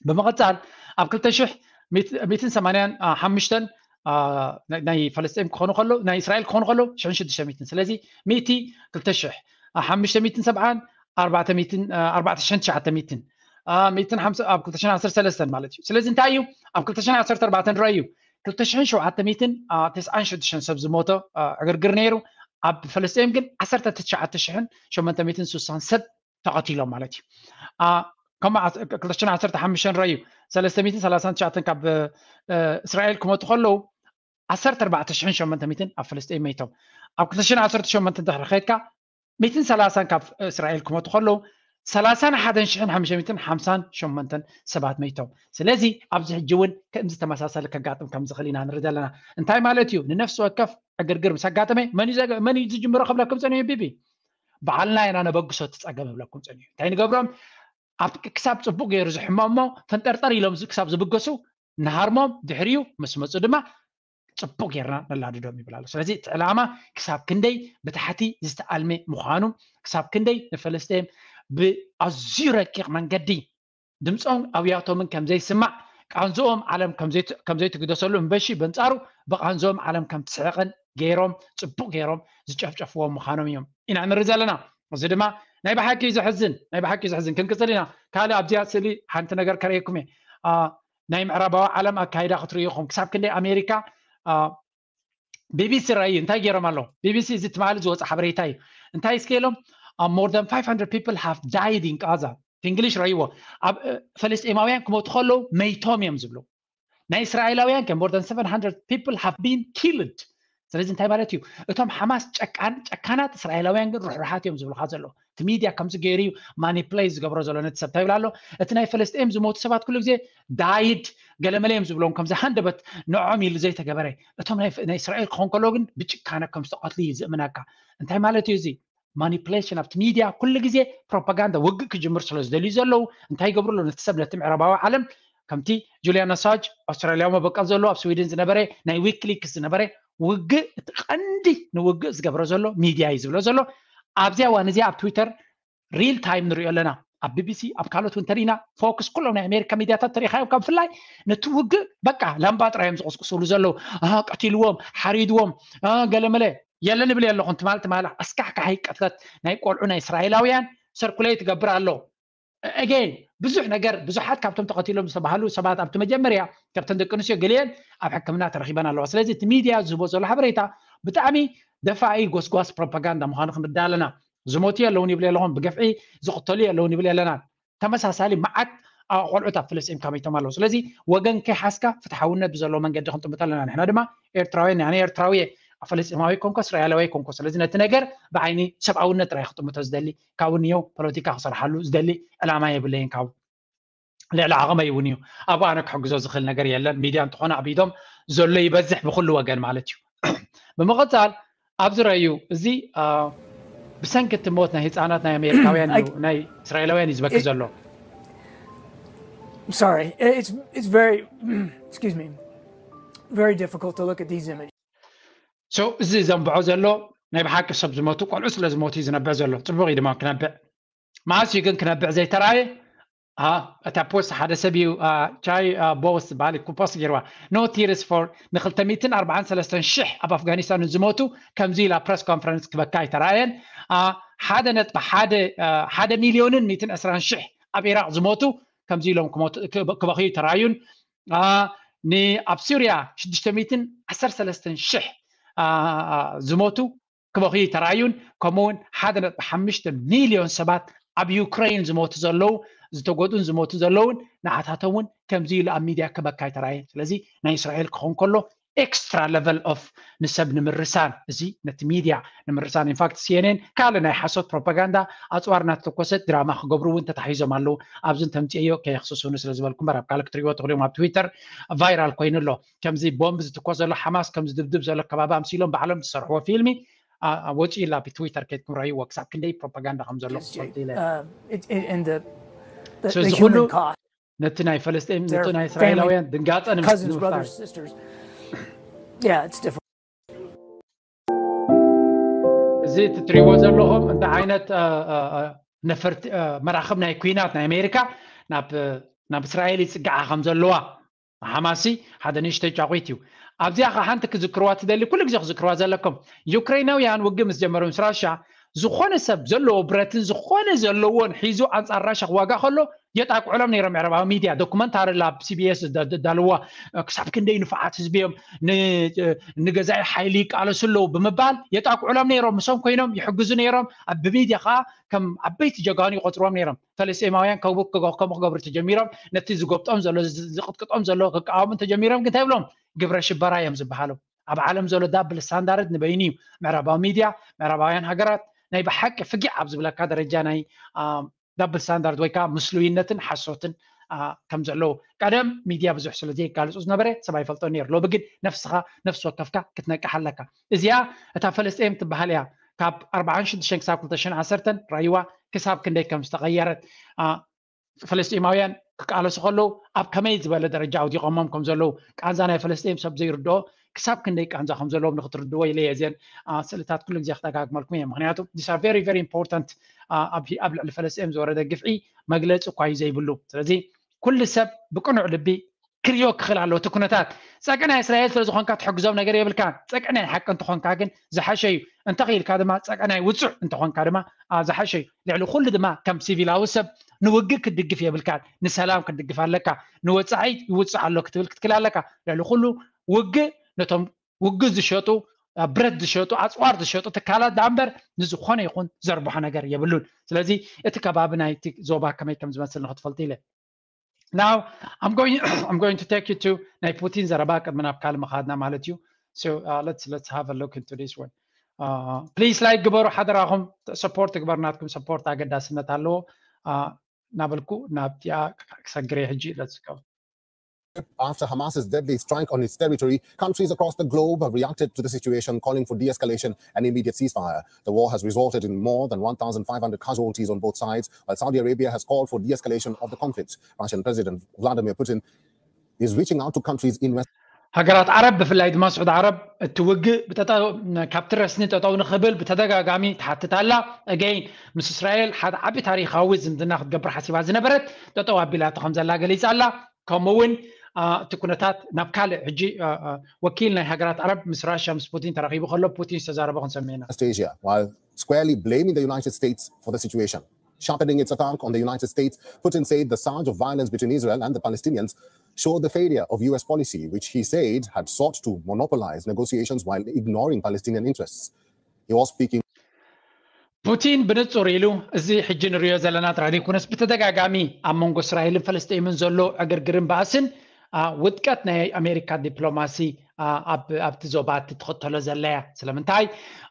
ብምቕፃል ኣብ ክልተ ሽሕ ሚእትን ሰማንያን ሓሙሽተን ናይ ፈለስጢን ክኾኑ ከሎ ናይ እስራኤል ክኾኑ ከሎ ሽሕን ሽዱሽተ ሚእትን። ስለዚ ሚእቲ ክልተ ሽሕ ሓሙሽተ ሚእትን ሰብዓን ኣርባዕተ ሚእትን ኣርባዕተ ሽሕን ትሽዓተ ሚእትን ሚእትን ሓምሳ ኣብ ክልተ ሽሕን ዓሰርተ ሰለስተን ማለት እዩ። ስለዚ እንታይ እዩ ኣብ ክልተ ሽሕን ዓሰርተ ኣርባዕተን ረኣዩ ክልተ ሽሕን ሸውዓተ ሚእትን ተስዓን ሽዱሽተን ሰብ ዝሞቶ ዕግርግር ነይሩ። ኣብ ፈለስጢን ግን ዓሰርተ ትሽዓተ ሽሕን ሸሞንተ ሚእትን ስሳን ሰብ ተቐቲሎም ማለት እዩ። ከምኡ ክልተ ሽሕን ዓሰርተ ሓሙሽተን ረኣዩ ሰለስተ ሚእትን ሰላሳን ትሽዓተን ካብ እስራኤል ክመጡ ከለዉ ዓሰርተ ኣርባዕተ ሽሕን ሸሞንተ ሚእትን ኣብ ፈለስጢን መይቶም። ኣብ ክልተ ሽሕን ዓሰርተ ሸሞንተን ድሕሪ ከይድካ ሚእትን ሰላሳን ካብ እስራኤል ክመጡ ከለዉ ሰላሳን ሓደን ሽሕን ሓሙሽተ ሚእትን ሓምሳን ሸሞንተን ሰባት መይቶም። ስለዚ ኣብዚ ሕጂ እውን ከምዚ ተመሳሳሊ ከጋጥም ከም ዝኽእል ኢና ንርኢ ዘለና። እንታይ ማለት እዩ? ንነፍሲ ወከፍ ዕግርግር ምስ ኣጋጠመ መን እዩ ዝጅምሮ ክብለኩም ፀኒሑ ቢቢ? ባዕልና ኢና ነበግሶ እቲ ፀገም ይብለኩም ፀኒሑ። እንታይ ንገብሮም? ኣብ ክሳብ ፅቡቅ ገይሩ ዝሕመሞ ፈንጠርጠር ኢሎም ክሳብ ዝብገሱ ንሃርሞም፣ ድሕሪኡ ምስ መፁ ድማ ፅቡቅ ጌርና ነላድዶም ይብል ኣሎ። ስለዚ እቲ ዕላማ ክሳብ ክንደይ ብታሕቲ ዝተኣልመ ምዃኑ፣ ክሳብ ክንደይ ንፈለስጤም ብኣዝዩ ረቂቕ መንገዲ ድምፆም ኣብያቶምን ከም ዘይስማዕ፣ ቃንዝኦም ዓለም ከም ዘይትግደሰሉ እምበሺ በንፃሩ ብቃንዝኦም ዓለም ከም ትስሕቕን ገይሮም ፅቡቅ ገይሮም ዝጨፍጨፍዎም ምዃኖም እዮም ኢና ንርኢ ዘለና። እዚ ድማ ናይ ብሓቂ ዘሕዝን፣ ናይ ብሓቂ ዘሕዝን። ክንቅፅል ኢና። ካልእ ኣብዚኣ ስእሊ ሓንቲ ነገር ከርእየኩም እየ። ናይ ምዕራባዊ ዓለም ኣካይዳ ክትርእዩ ኢኹም። ክሳብ ክንደይ ኣሜሪካ ቢቢሲ ረኣዩ እንታይ ገይሮም ኣለዉ? ቢቢሲ እዚ ትማሊ ዝወፀ ሓበሬታ እዩ። እንታይ እስከ ኢሎም? More than five hundred people have died in Gaza። እንግሊሽ ረእይዎ። ኣብ ፈለስጤማውያን ክመቱ ከለዉ መይቶም እዮም ዝብሉ። ናይ እስራኤላውያን ከ more than seven hundred people have been killed። ስለዚ እንታይ ማለት እዩ? እቶም ሓማስ ጨካናት እስራኤላውያን ግን ርሕሩሓት እዮም ዝብሉካ ዘለዉ። እቲ ሚድያ ከምዚ ገይሩ እዩ ማኒፕሌት ዝገብሮ ዘሎ ነቲ ሰብ። እንታይ ይብል ኣሎ? እቲ ናይ ፈለስጤም ዝሞቱ ሰባት ኩሉ ግዜ ዳይድ ገለመለ እዮም ዝብሎም፣ ከምዚ ሃንደበት ንዖም ኢሉ ዘይተገበረ። እቶም ናይ እስራኤል ክኾን ከሎ ግን ብጭካነ ከም ዝተቐትሉ እዩ ዝእምነካ። እንታይ ማለት እዩ እዚ? ማኒፕሌሽን ኣብቲ ሚድያ ኩሉ ግዜ ፕሮፓጋንዳ ውግእ ክጅምር ስለ ዝደልዩ ዘለዉ እንታይ ይገብሩ ኣለዉ? ነቲ ሰብ ነቲ ምዕራባዊ ዓለም ከምቲ ጁሊያን ኣሳጅ ኣውስትራልያዊ መበቀል ዘለዎ ኣብ ስዊድን ዝነበረ ናይ ዊክሊክስ ዝነበረ ውግእ እቲ ቀንዲ ንውግእ ዝገብሮ ዘሎ ሚድያ እዩ ዝብሎ ዘሎ። ኣብዚያ እዋን እዚኣ ኣብ ትዊተር ሪል ታይም ንሪኦ ኣለና። ኣብ ቢቢሲ ኣብ ካልኦት እውን ተሪእና ፎክስ ኩሎም ናይ ኣሜሪካ ሚድያታት ተሪእኻዮም ካብ ብፍላይ ነቲ ውግእ በቃ ላምባ ጥራይ እዮም ዝቕስቅስሉ ዘለዉ። ቀቲልዎም፣ ሓሪድዎም፣ ገለመለ የለ ንብል ኣለኹን። ትማል ትማል ኣስካሕካሒ ቅትለት ናይ ቆልዑ ናይ እስራኤላውያን ሰርኩሌት ይገብር ኣሎ። ኣገይን ብዙሕ ነገር ብዙሓት ካብቶም ተቐቲሎም ዝተባህሉ ሰባት ኣብቲ መጀመርያ ካብተን ደቂ ኣንስትዮ ገሊአን ኣብ ሕክምና ተረኺበን ኣለዋ። ስለዚ እቲ ሚድያ ዝህቦ ዘሎ ሓበሬታ ብጣዕሚ ደፋኢ ጎስጓስ ፕሮፓጋንዳ ምዃኑ ክንርዳ ኣለና። ዝሞቱ የለውን ይብል ኣለኹም፣ ብግፍዒ ዝቕተሉ የለውን ይብል ኣለና። ተመሳሳሊ መዓት ቆልዑት ኣብ ፍልስጤም ከመይቶም ኣለዉ። ስለዚ ወገን ከይሓዝካ ፍትሓውነት ብዘለዎ መንገዲ ክንጥምቶ ኣለና። ንሕና ድማ ኤርትራውያን፣ ኣነ ኤርትራዊ እየ፣ ፈለስጢማዊ ኮንኮ እስራኤላዊ ኮንኮ። ስለዚ ነቲ ነገር ብዓይኒ ሰብኣውነት ጥራይ ክጥምቶ ዝደሊ፣ ካብኡ ንዮ ፖለቲካ ክሰርሓሉ ዝደሊ ዕላማ የብለይን። ካብ ልዕሊ ዓቕመይ እውን እዩ። ኣብኡ ኣነ ክሕግዞ ዝኽእል ነገር የለን። ሚድያ እንተኾነ ኣብ ኢዶም ዘሎ ይበዝሕ ብኩሉ ወገን ማለት እዩ። ብምቕጻል ኣብዚ ረዩ እዚ ብሰንኪ እቲ ሞት ናይ ህፃናት ናይ ኣሜሪካውያን እዩ ናይ እስራኤላውያን እዩ ዝበኪ ዘሎ። I'm sorry. It's it's very excuse me, very difficult to look at these images. So እዚ ዘንብዖ ዘሎ ናይ ብሓቂ ሰብ ዝሞቱ ቆልዑ ስለ ዝሞቱ እዩ ዝነብዕ ዘሎ። ፅቡቅ እዩ ድማ ክነብዕ። መዓስ እዩ ግን ክነብዕ ዘይተረኣየ? እታ ፖስት ሓደ ሰብ እዩ ቻይ ቦስ ዝበሃል እዩ ፖስት ገይርዋ። No tears for ንክልተ ሚእትን ኣርባዓን ሰለስተን ሽሕ ኣብ ኣፍጋኒስታን ዝሞቱ ከምዚ ኢላ ፕረስ ኮንፈረንስ ክበካ ኣይተረኣየን። ሓደ ነጥቢ ሓደ ሚልዮንን ሚእትን ዕስራን ሽሕ ኣብ ኢራቅ ዝሞቱ ከምዚ ኢሎም ክበኽዩ ተረኣዩን። ንኣብ ሱርያ ሽዱሽተ ሚእትን ዓሰርተ ሰለስተን ሽሕ ዝሞቱ ክበኽዩ ተረኣዩን። ከምኡ እውን ሓደ ነጥቢ ሓሙሽተ ሚልዮን ሰባት ኣብ ዩክሬን ዝሞቱ ዘለዉ ዝተጎዱን ዝሞቱ ዘለውን ንዓታቶም እውን ከምዚ ኢሉ ኣብ ሚድያ ክበካ ኣይተረኣየን። ስለዚ ናይ እስራኤል ክኸውን ከሎ ኤክስትራ ለቨል ኦፍ ንሰብ ንምርሳን እዚ ነቲ ሚድያ ንምርሳን ኢንፋክት ሲኤንኤን ካልእ ናይ ሓሶት ፕሮፓጋንዳ ኣፅዋር እናተተኮሰት ድራማ ክገብሩ እውን ተታሒዞም ኣለዉ። ኣብዚ እንተምፅእዮ ከየኽስሱኒ ስለ ዝበልኩ እምበር ኣብ ካልእ ክትሪእዎ ትኽእሉ እዮም። ኣብ ትዊተር ቫይራል ኮይኑ ኣሎ። ከምዚ ቦምብ ዝትኮስ ዘሎ ሓማስ ከም ዝድብድብ ዘሎ ከባቢ ኣምሲሎም ባዕሎም ዝሰርሕዎ ፊልሚ ወፂኡ ላ ብትዊተር ከይትኩም ረእይዎ ክሳብ ክንደይ ፕሮፓጋንዳ ከም ዘሎ ክፈልጡ ኢለ። እዚ ኩሉ ነቲ ናይ ፈለስጢን ነቲ ናይ እስራኤላውያን ድንጋፀ ንምፍጣር እዚ ትትሪእዎ ዘለኹም እንተ ዓይነት ነፈርቲ መራኽብ ናይ ኩናት ናይ ኣሜሪካ ናብ እስራኤል ይፅግዓ ከም ዘለዋ ሓማሲ ሓደ ንእሽተይ ጫቑት እዩ። ኣብዚኣ ከዓ ሓንቲ ክዝክርዋ ትደሊ ኩሉ ግዜ ክዝክርዋ ዘለኩም ዩክሬናውያን ውግእ ምስ ጀመሩ ምስ ራሻ ዝኾነ ሰብ ዘለዎ ብረትን ዝኾነ ዘለዎን ሒዙ ኣንፃር ራሻ ክዋጋ ከሎ የጣቅዑሎም ነይሮም። ምዕራባዊ ሚድያ ዶኩመንታሪ ኣብ ሲቢኤስ ዳልዋ ክሳብ ክንደይ ንፉዓት ህዝቢ እዮም ንገዛኢ ሓይሊ ይቃለሱ ኣለዉ ብምባል የጣቅዑሎም ነይሮም። ምሶም ኮይኖም ይሕግዙ ነይሮም። ብሚድያ ከዓ ከም ዓበይቲ ጀጋኑ ይቆፅርዎም ነይሮም። ፈለስጢማውያን ከምኡ ክገብሩ ተጀሚሮም። ነቲ ዝጎብጦም ዘሎ ዝቅጥቅጦም ዘሎ ክቃወሙ ተጀሚሮም ግን እንታይ ብሎም ግብረ ሽበራ እዮም ዝበሃሉ። ኣብ ዓለም ዘሎ ዳብል ስታንዳርድ ንበይኑ እዩ። ምዕራባዊ ሚድያ ምዕራባውያን ሃገራት ናይ ብሓቂ ፍጊዕ ኣብ ዝብለካ ደረጃ ናይ ዳብል ስታንዳርድ ወይ ከዓ ምስሉይነትን ሓሶትን ከም ዘለዉ ቀደም ሚድያ ብዙሕ ስለ ዘየጋልፁ ዝነበረ ሰብ ኣይፈልጦ ነይሩ። ሎሚ ግን ነፍስኻ ነፍሲ ወከፍካ ክትነቅሕ ኣለካ። እዚኣ እታ ፈለስጤም ትበሃል እያ ካብ ኣርባዓን ሽዱሽተን ክሳብ ክልተ ሽሕን ዓሰርተን ራይዋ ክሳብ ክንደይ ከም ዝተቐየረት ፈለስጢማውያን ክቃለሱ ከለዉ ኣብ ከመይ ዝበለ ደረጃ ኣውዲቖሞም ከም ዘለዉ ቃንዛ ናይ ፈለስጢም ሰብ ዘይርድኦ ክሳብ ክንደይ ቃንዛ ከም ዘለዎም ንክትርድዎ ኢለ እየ እዘን ስእልታት ኩሉ ግዜ ክደጋግመልኩም እየ። ምክንያቱ this are very very important ኣብ ልዕሊ ፈለስጢም ዝወረደ ግፍዒ መግለፂ እኳ እዩ ዘይብሉ። ስለዚ ኩሉ ሰብ ብቅኑዕ ልቢ ክሪኦ ክኽእል ኣለዎ። እቲ ኩነታት ፀቅናይ እስራኤል ስለ ዝኾንካ ትሕግዞም ነገር የብልካን። ፀቅናይ ሓቂ እንተኾንካ ግን ዝሓሸ እዩ። እንተኽኢልካ ድማ ፀቅናይ ውፁዕ እንተኾንካ ድማ ዝሓሸ እዩ። ልዕሊ ኩሉ ድማ ከም ሲቪላዊ ሰብ ንውግእ ክትድግፍ የብልካን። ንሰላም ክትድግፍ ኣለካ። ንወፃኢ ይውፅዕ ኣሎ ክትብል ክትክል ኣለካ። ልዕሊ ኩሉ ውግእ ነቶም ውግእ ዝሸጡ ብረት ዝሸጡ ኣፅዋር ዝሸጡ ትካላት ዳኣ እምበር ንዝኾነ ይኹን ዘርብሖ ነገር የብሉን። ስለዚ እቲ ከባቢ ናይቲ ዞባ ከመይ ከም ዝመስል ንክትፈልጡ ኢለ Now I'm going I'm going to take you to ናይ ፑቲን ዘረባ ቅድሚ ናብ ካልእ ምኻድና ማለት እዩ። So uh, let's let's have a look into this one. Uh, please like ግበሩ ሓደራኹም። ሰፖርት ግበር ናትኩም ሰፖርት ኣገዳስነት ኣለዎ። Uh, ናበልኩ ናብቲኣ ክሰግር እየ ሕጂ። Let's go. After Hamas's deadly strike on its territory, countries across the globe have reacted to the situation, calling for de-escalation and immediate ceasefire. The war has resulted in more than one thousand five hundred casualties on both sides, while Saudi Arabia has called for de-escalation of the conflict. Russian President Vladimir Putin is reaching out to countries in West ሃገራት ዓረብ ብፍላይ ድማ ስዑዲ ዓረብ እቲ ውግእ ብጠጠው ካብቲ ረስኒ ጠጠው ንክብል ብተደጋጋሚ ትሓትት ኣላ። Again ምስ እስራኤል ሓደ ዓቢ ታሪኻዊ ዝምድና ክትገብር ሓሲባ ዝነበረት ጠጠው ኣቢላቶ ከም ዘላ ገሊጻ ኣላ። ከምኡ እውን እቲ ኩነታት ናብ ካልእ ሕጂ ወኪል ናይ ሃገራት ዓረብ ምስ ራሽያ ምስ ፑቲን ተራኺቡ ከሎ ፑቲን ዝተዛረቦ ክንሰምዕ ኢና። Asia, while squarely blaming the United States for the situation. Sharpening its attack on the United States, Putin said the surge of violence between Israel and the Palestinians showed the failure of U S policy, which he said had sought to monopolize negotiations while ignoring Palestinian interests. He was speaking ፑቲን ብንጹር ኢሉ፣ እዚ ሕጂ ንሪኦ ዘለና ጥራሕ ዘይኮነስ፣ ብተደጋጋሚ ኣብ መንጎ እስራኤልን ፈለስጢምን ዘሎ ዕግርግርን ባእስን፣ አ፣ ውድቀት ናይ ኣሜሪካ ዲፕሎማሲ፣ አ፣ ኣብ፣ ኣብቲ ዞባ እትኸተሎ ዘለያ። ስለምንታይ?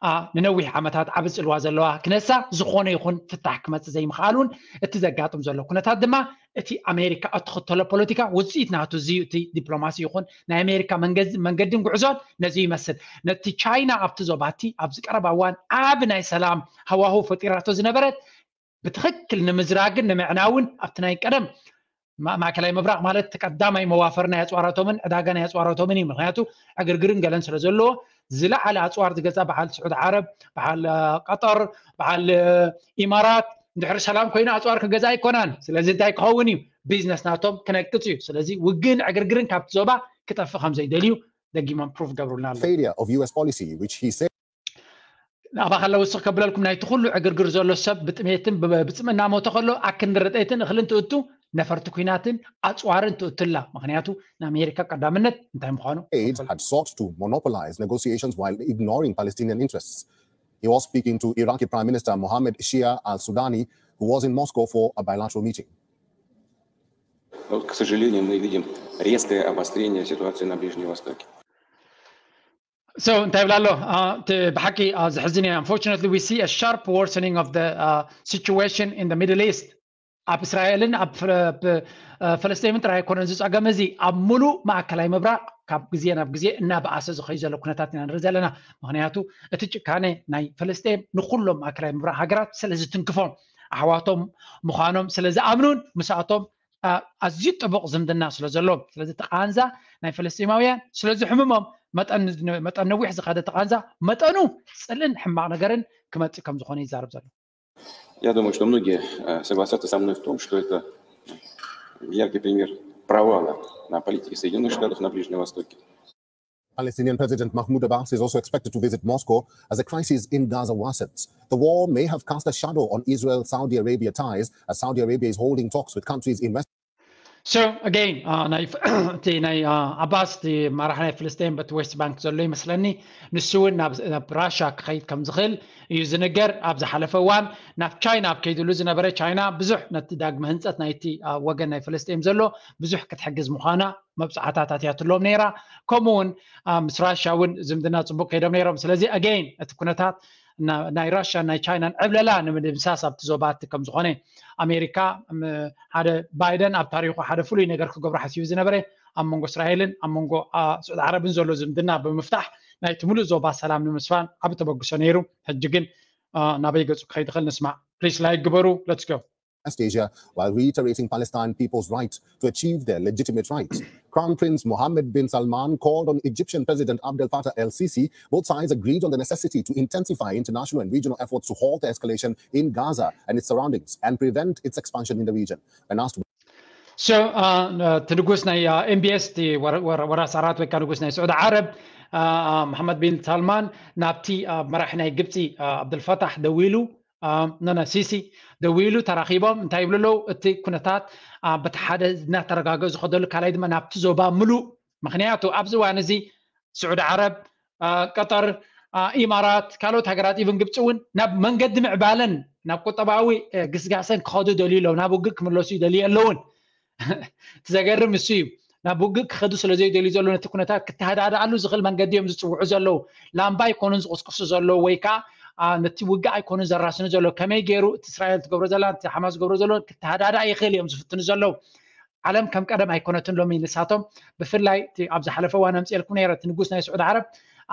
አ፣ ንነዊሕ ዓመታት ዓቢ ጽልዋ ዘለዋ ክነሳ፣ ዝኾነ ይኹን ፍታሕ ክመጽእ ዘይምኽኣሉን፣ እቲ ዘጋጥም ዘሎ ኩነታት ድማ፣ እቲ ኣሜሪካ እትኸተሎ ፖለቲካ ውጽኢት ናቱ እዚ እዩ። እቲ ዲፕሎማሲ ይኹን ናይ ኣሜሪካ መንገድ-፣ መንገድን ጉዕዞን ነዚ ይመስል። ነቲ ቻይና ኣብቲ ዞባ እቲ ኣብዚ ቀረባ እዋን ዓቢ ናይ ሰላም ሃዋህው ፈጢራቶ ዝነበረት ብትኽክል ንምዝራግን ንምዕናውን ኣብቲ ናይ ቀደም ማ-፣ ማእከላይ ምብራቕ ማለት እቲ ቀዳማይ መዋፈር ናይ ኣጽዋራቶምን ዕዳጋ ናይ ኣጽዋራቶምን እዩ። ምኽንያቱ ዕግርግርን ገለን ስለ ዘለዎ ዝለዓለ ኣጽዋር ዝገዛ በዓል ስዑድ ዓረብ፣ በዓል፣ አ፣ ቀጠር፣ በዓል፣ አ፣ ኢማራት እንድሕሪ ሰላም ኮይኑ ኣጽዋር ክገዛ ኣይኮናን። ስለዚ እንታይ ክኸውን እዩ? ቢዝነስ ናቶም ክነቅጽ እዩ። ስለዚ ውግእን ዕግርግርን ካብቲ ዞባ ክጠፍእ ከም ዘይደልዩ ደጊሞም ፕሩፍ ገብሩልና ኣለዉ። Failure of U S policy, which he said ናብኣ ከለዉ ውስኽ ከብለልኩም፣ ናይቲ ኩሉ ዕግርግር ዘሎ ሰብ ብጥሜትን ብ-፣ ብጽምእ እናሞተ ከሎ ኣክንዲ ረጠይትን እኽልን ትእቱ፣ ነፈርቲ ኲናትን ኣጽዋርን ትእቱላ። ምኽንያቱ ንኣሜሪካ ቀዳምነት እንታይ ምዃኑ aid had sought to monopolize negotiations while ignoring Palestinian interests. He was speaking to Iraqi Prime Minister Mohammed Shia al-Sudani, who was in Moscow for a bilateral meeting. Вот, к сожалению, мы видим резкое обострение ситуации на Ближнем Востоке. So እንታይ ይብላ ኣሎ? አ፣ እቲ ብሓቂ፣ አ፣ ዘሕዝን እዩ። Unfortunately, we see a sharp worsening of the, አ፣ situation in the Middle East. ኣብ እስራኤልን ኣብ ፍለ-፣ ብ-፣ አ፣ ፈለስጢንን ጥራይ ኣይኮነን እዚ ጸገም እዚ፣ ኣብ ሙሉእ ማእከላይ ምብራቕ ካብ ግዜ ናብ ግዜ እናበኣሰ ዝኸዩ ዘሎ ኩነታት ኢና ንርኢ ዘለና። ምኽንያቱ እቲ ጭካኔ ናይ ፈለስጢን ንኹሎም ማእከላይ ምብራቕ ሃገራት ስለ ዝትንክፎም፣ ኣሕዋቶም ምዃኖም ስለ ዝኣምኑን ምስኣቶም፣ አ፣ ኣዝዩ ጥቡቕ ዝምድና ስለ ዘሎ፣ ስለዚ እቲ ቃንዛ ናይ ፈለስጢማውያን ስለ ዝሕምሞም፣ መጠን፣ መጠን ነዊሕ ዝኸደ እቲ ቃንዛ መጠኑ ጽልእን ሕማቕ ነገርን ክመጽእ ከም ዝኾነ ይዛረብ ዘሎ። Я думаю, что многие э, согласятся со мной в том, что это яркий пример провала на политике Соединенных Штатов на Ближнем Востоке. Palestinian President Mahmoud Abbas is also expected to visit Moscow as the crisis in Gaza worsens. The war may have cast a shadow on Israel-Saudi Arabia ties, as Saudi Arabia is holding talks with countries in West So again, አ፣ ናይ እቲ ናይ፣ አ፣ ኣባስ እቲ መራሕ ናይ ፍልስጤን በቲ ዌስት ባንክ ዘሎ ይመስለኒ። ንሱ እውን ናብ፣ ናብ ራሻ ክኸይድ ከም ዝኽእል እዩ ዝንገር። ኣብ ዝሓለፈ እዋን ናብ ቻይና ኣብ ከይድሉ ዝነበረ፣ ቻይና ብዙሕ ነቲ ዳግመ ህንፀት ናይቲ፣ አ፣ ወገን ናይ ፍልስጤም ዘሎ ብዙሕ ክትሕግዝ ምዃና መብፅዓታት ኣትያትሎም ነይራ። ከምኡ እውን፣ አ፣ ምስ ራሻ እውን ዝምድና ፅቡቅ ከይዶም ነይሮም። ስለዚ again እቲ ኩነታት ና-፣ ናይ ራሻን ናይ ቻይናን ዕብለላ ንምድምሳስ ኣብቲ ዞባ እቲ ከም ዝኾነ ኣሜሪካ፣ ም-፣ ሓደ ባይደን ኣብ ታሪኹ ሓደ ፍሉይ ነገር ክገብሮ ሓሲቡ ዝነበረ ኣብ መንጎ እስራኤልን ኣብ መንጎ፣ አ፣ ስዑዲ ዓረብን ዘሎ ዝምድና ብምፍታሕ ናይቲ ሙሉእ ዞባ ሰላም ንምስፋን ዓቢ ተበግሶ ነይሩ። ሕጂ ግን፣ አ፣ ናበይ ገጹ ክኸይድ ይኽእል ንስማዕ። ፕሊስ ላይክ ግበሩ። Let's go. West Asia while reiterating Palestine people's right to achieve their legitimate rights. Crown Prince Mohammed bin Salman called on Egyptian President Abdel Fattah el-Sisi. Both sides agreed on the necessity to intensify international and regional efforts to halt the escalation in Gaza and its surroundings and prevent its expansion in the region. When asked So, አ፣ እቲ ንጉስ ናይ፣ አ፣ ኤም ቢ ኤስ፣ እቲ ወረ-፣ ወረ-፣ ወራስ ኣራት ወይ ከዓ ንጉስ ናይ ስዑዲ ዓረብ፣ አ፣ አ፣ መሓመድ ቢን ሳልማን ናብቲ፣ አ፣ መራሒ ናይ ግብፂ፣ አ፣ ኣብደልፈታሕ ደዊሉ፣ አ፣ ኖ፣ ኖ፣ ሲሲ ደዊሉ ተራኺቦም እንታይ ይብሉ ኣለዉ? እቲ ኩነታት፣ አ፣ በቲ ሓደ እናተረጋገ ዝኸደሉ፣ ካልኣይ ድማ ናብቲ ዞባ ምሉእ፣ ምኽንያቱ ኣብዚ እዋን እዚ ስዑዲ ዓረብ፣ አ፣ ቀጠር፣ አ፣ ኢማራት፣ ካልኦት ሃገራት፣ ኢቭን ግብፂ እውን ናብ መንገዲ ምዕባለን ናብ ቁጠባዊ፣ እ፣ ግስጋሰን ክኸዱ ደልዩ ኣለዉ፣ ናብ ውግእ ክምለሱ ይደልዩ ኣለውን። እቲ ዘገርም እሱ እዩ። ናብ ውግእ ክኸዱ ስለ ዘይደልዩ ዘለዉ፣ ነቲ ኩነታት ክተሃዳድኣሉ ዝኽእል መንገዲ እዮም ዝፅውዑ ዘለዉ። ላምባ ኣይኮኑን ዝቕስቅሱ ዘለዉ፣ ወይ ከዓ፣ አ፣ ነቲ ውግእ ኣይኮኑን ዘራስኑ ዘለዉ። ከመይ ገይሩ እቲ እስራኤል ትገብሮ ዘላ፣ እቲ ሓማስ ዝገብሮ ዘሎ ክተሃዳድኣ ይኽእል እዮም ዝፍትኑ ዘለዉ። ዓለም ከም ቀደም ኣይኮነትን ሎሚ። ንሳቶም ብፍላይ እቲ ኣብ ዝሓለፈ እዋን ኣምፅኤልኩም ነይረ፣ እቲ ንጉስ ናይ ስዑዲ ዓረብ፣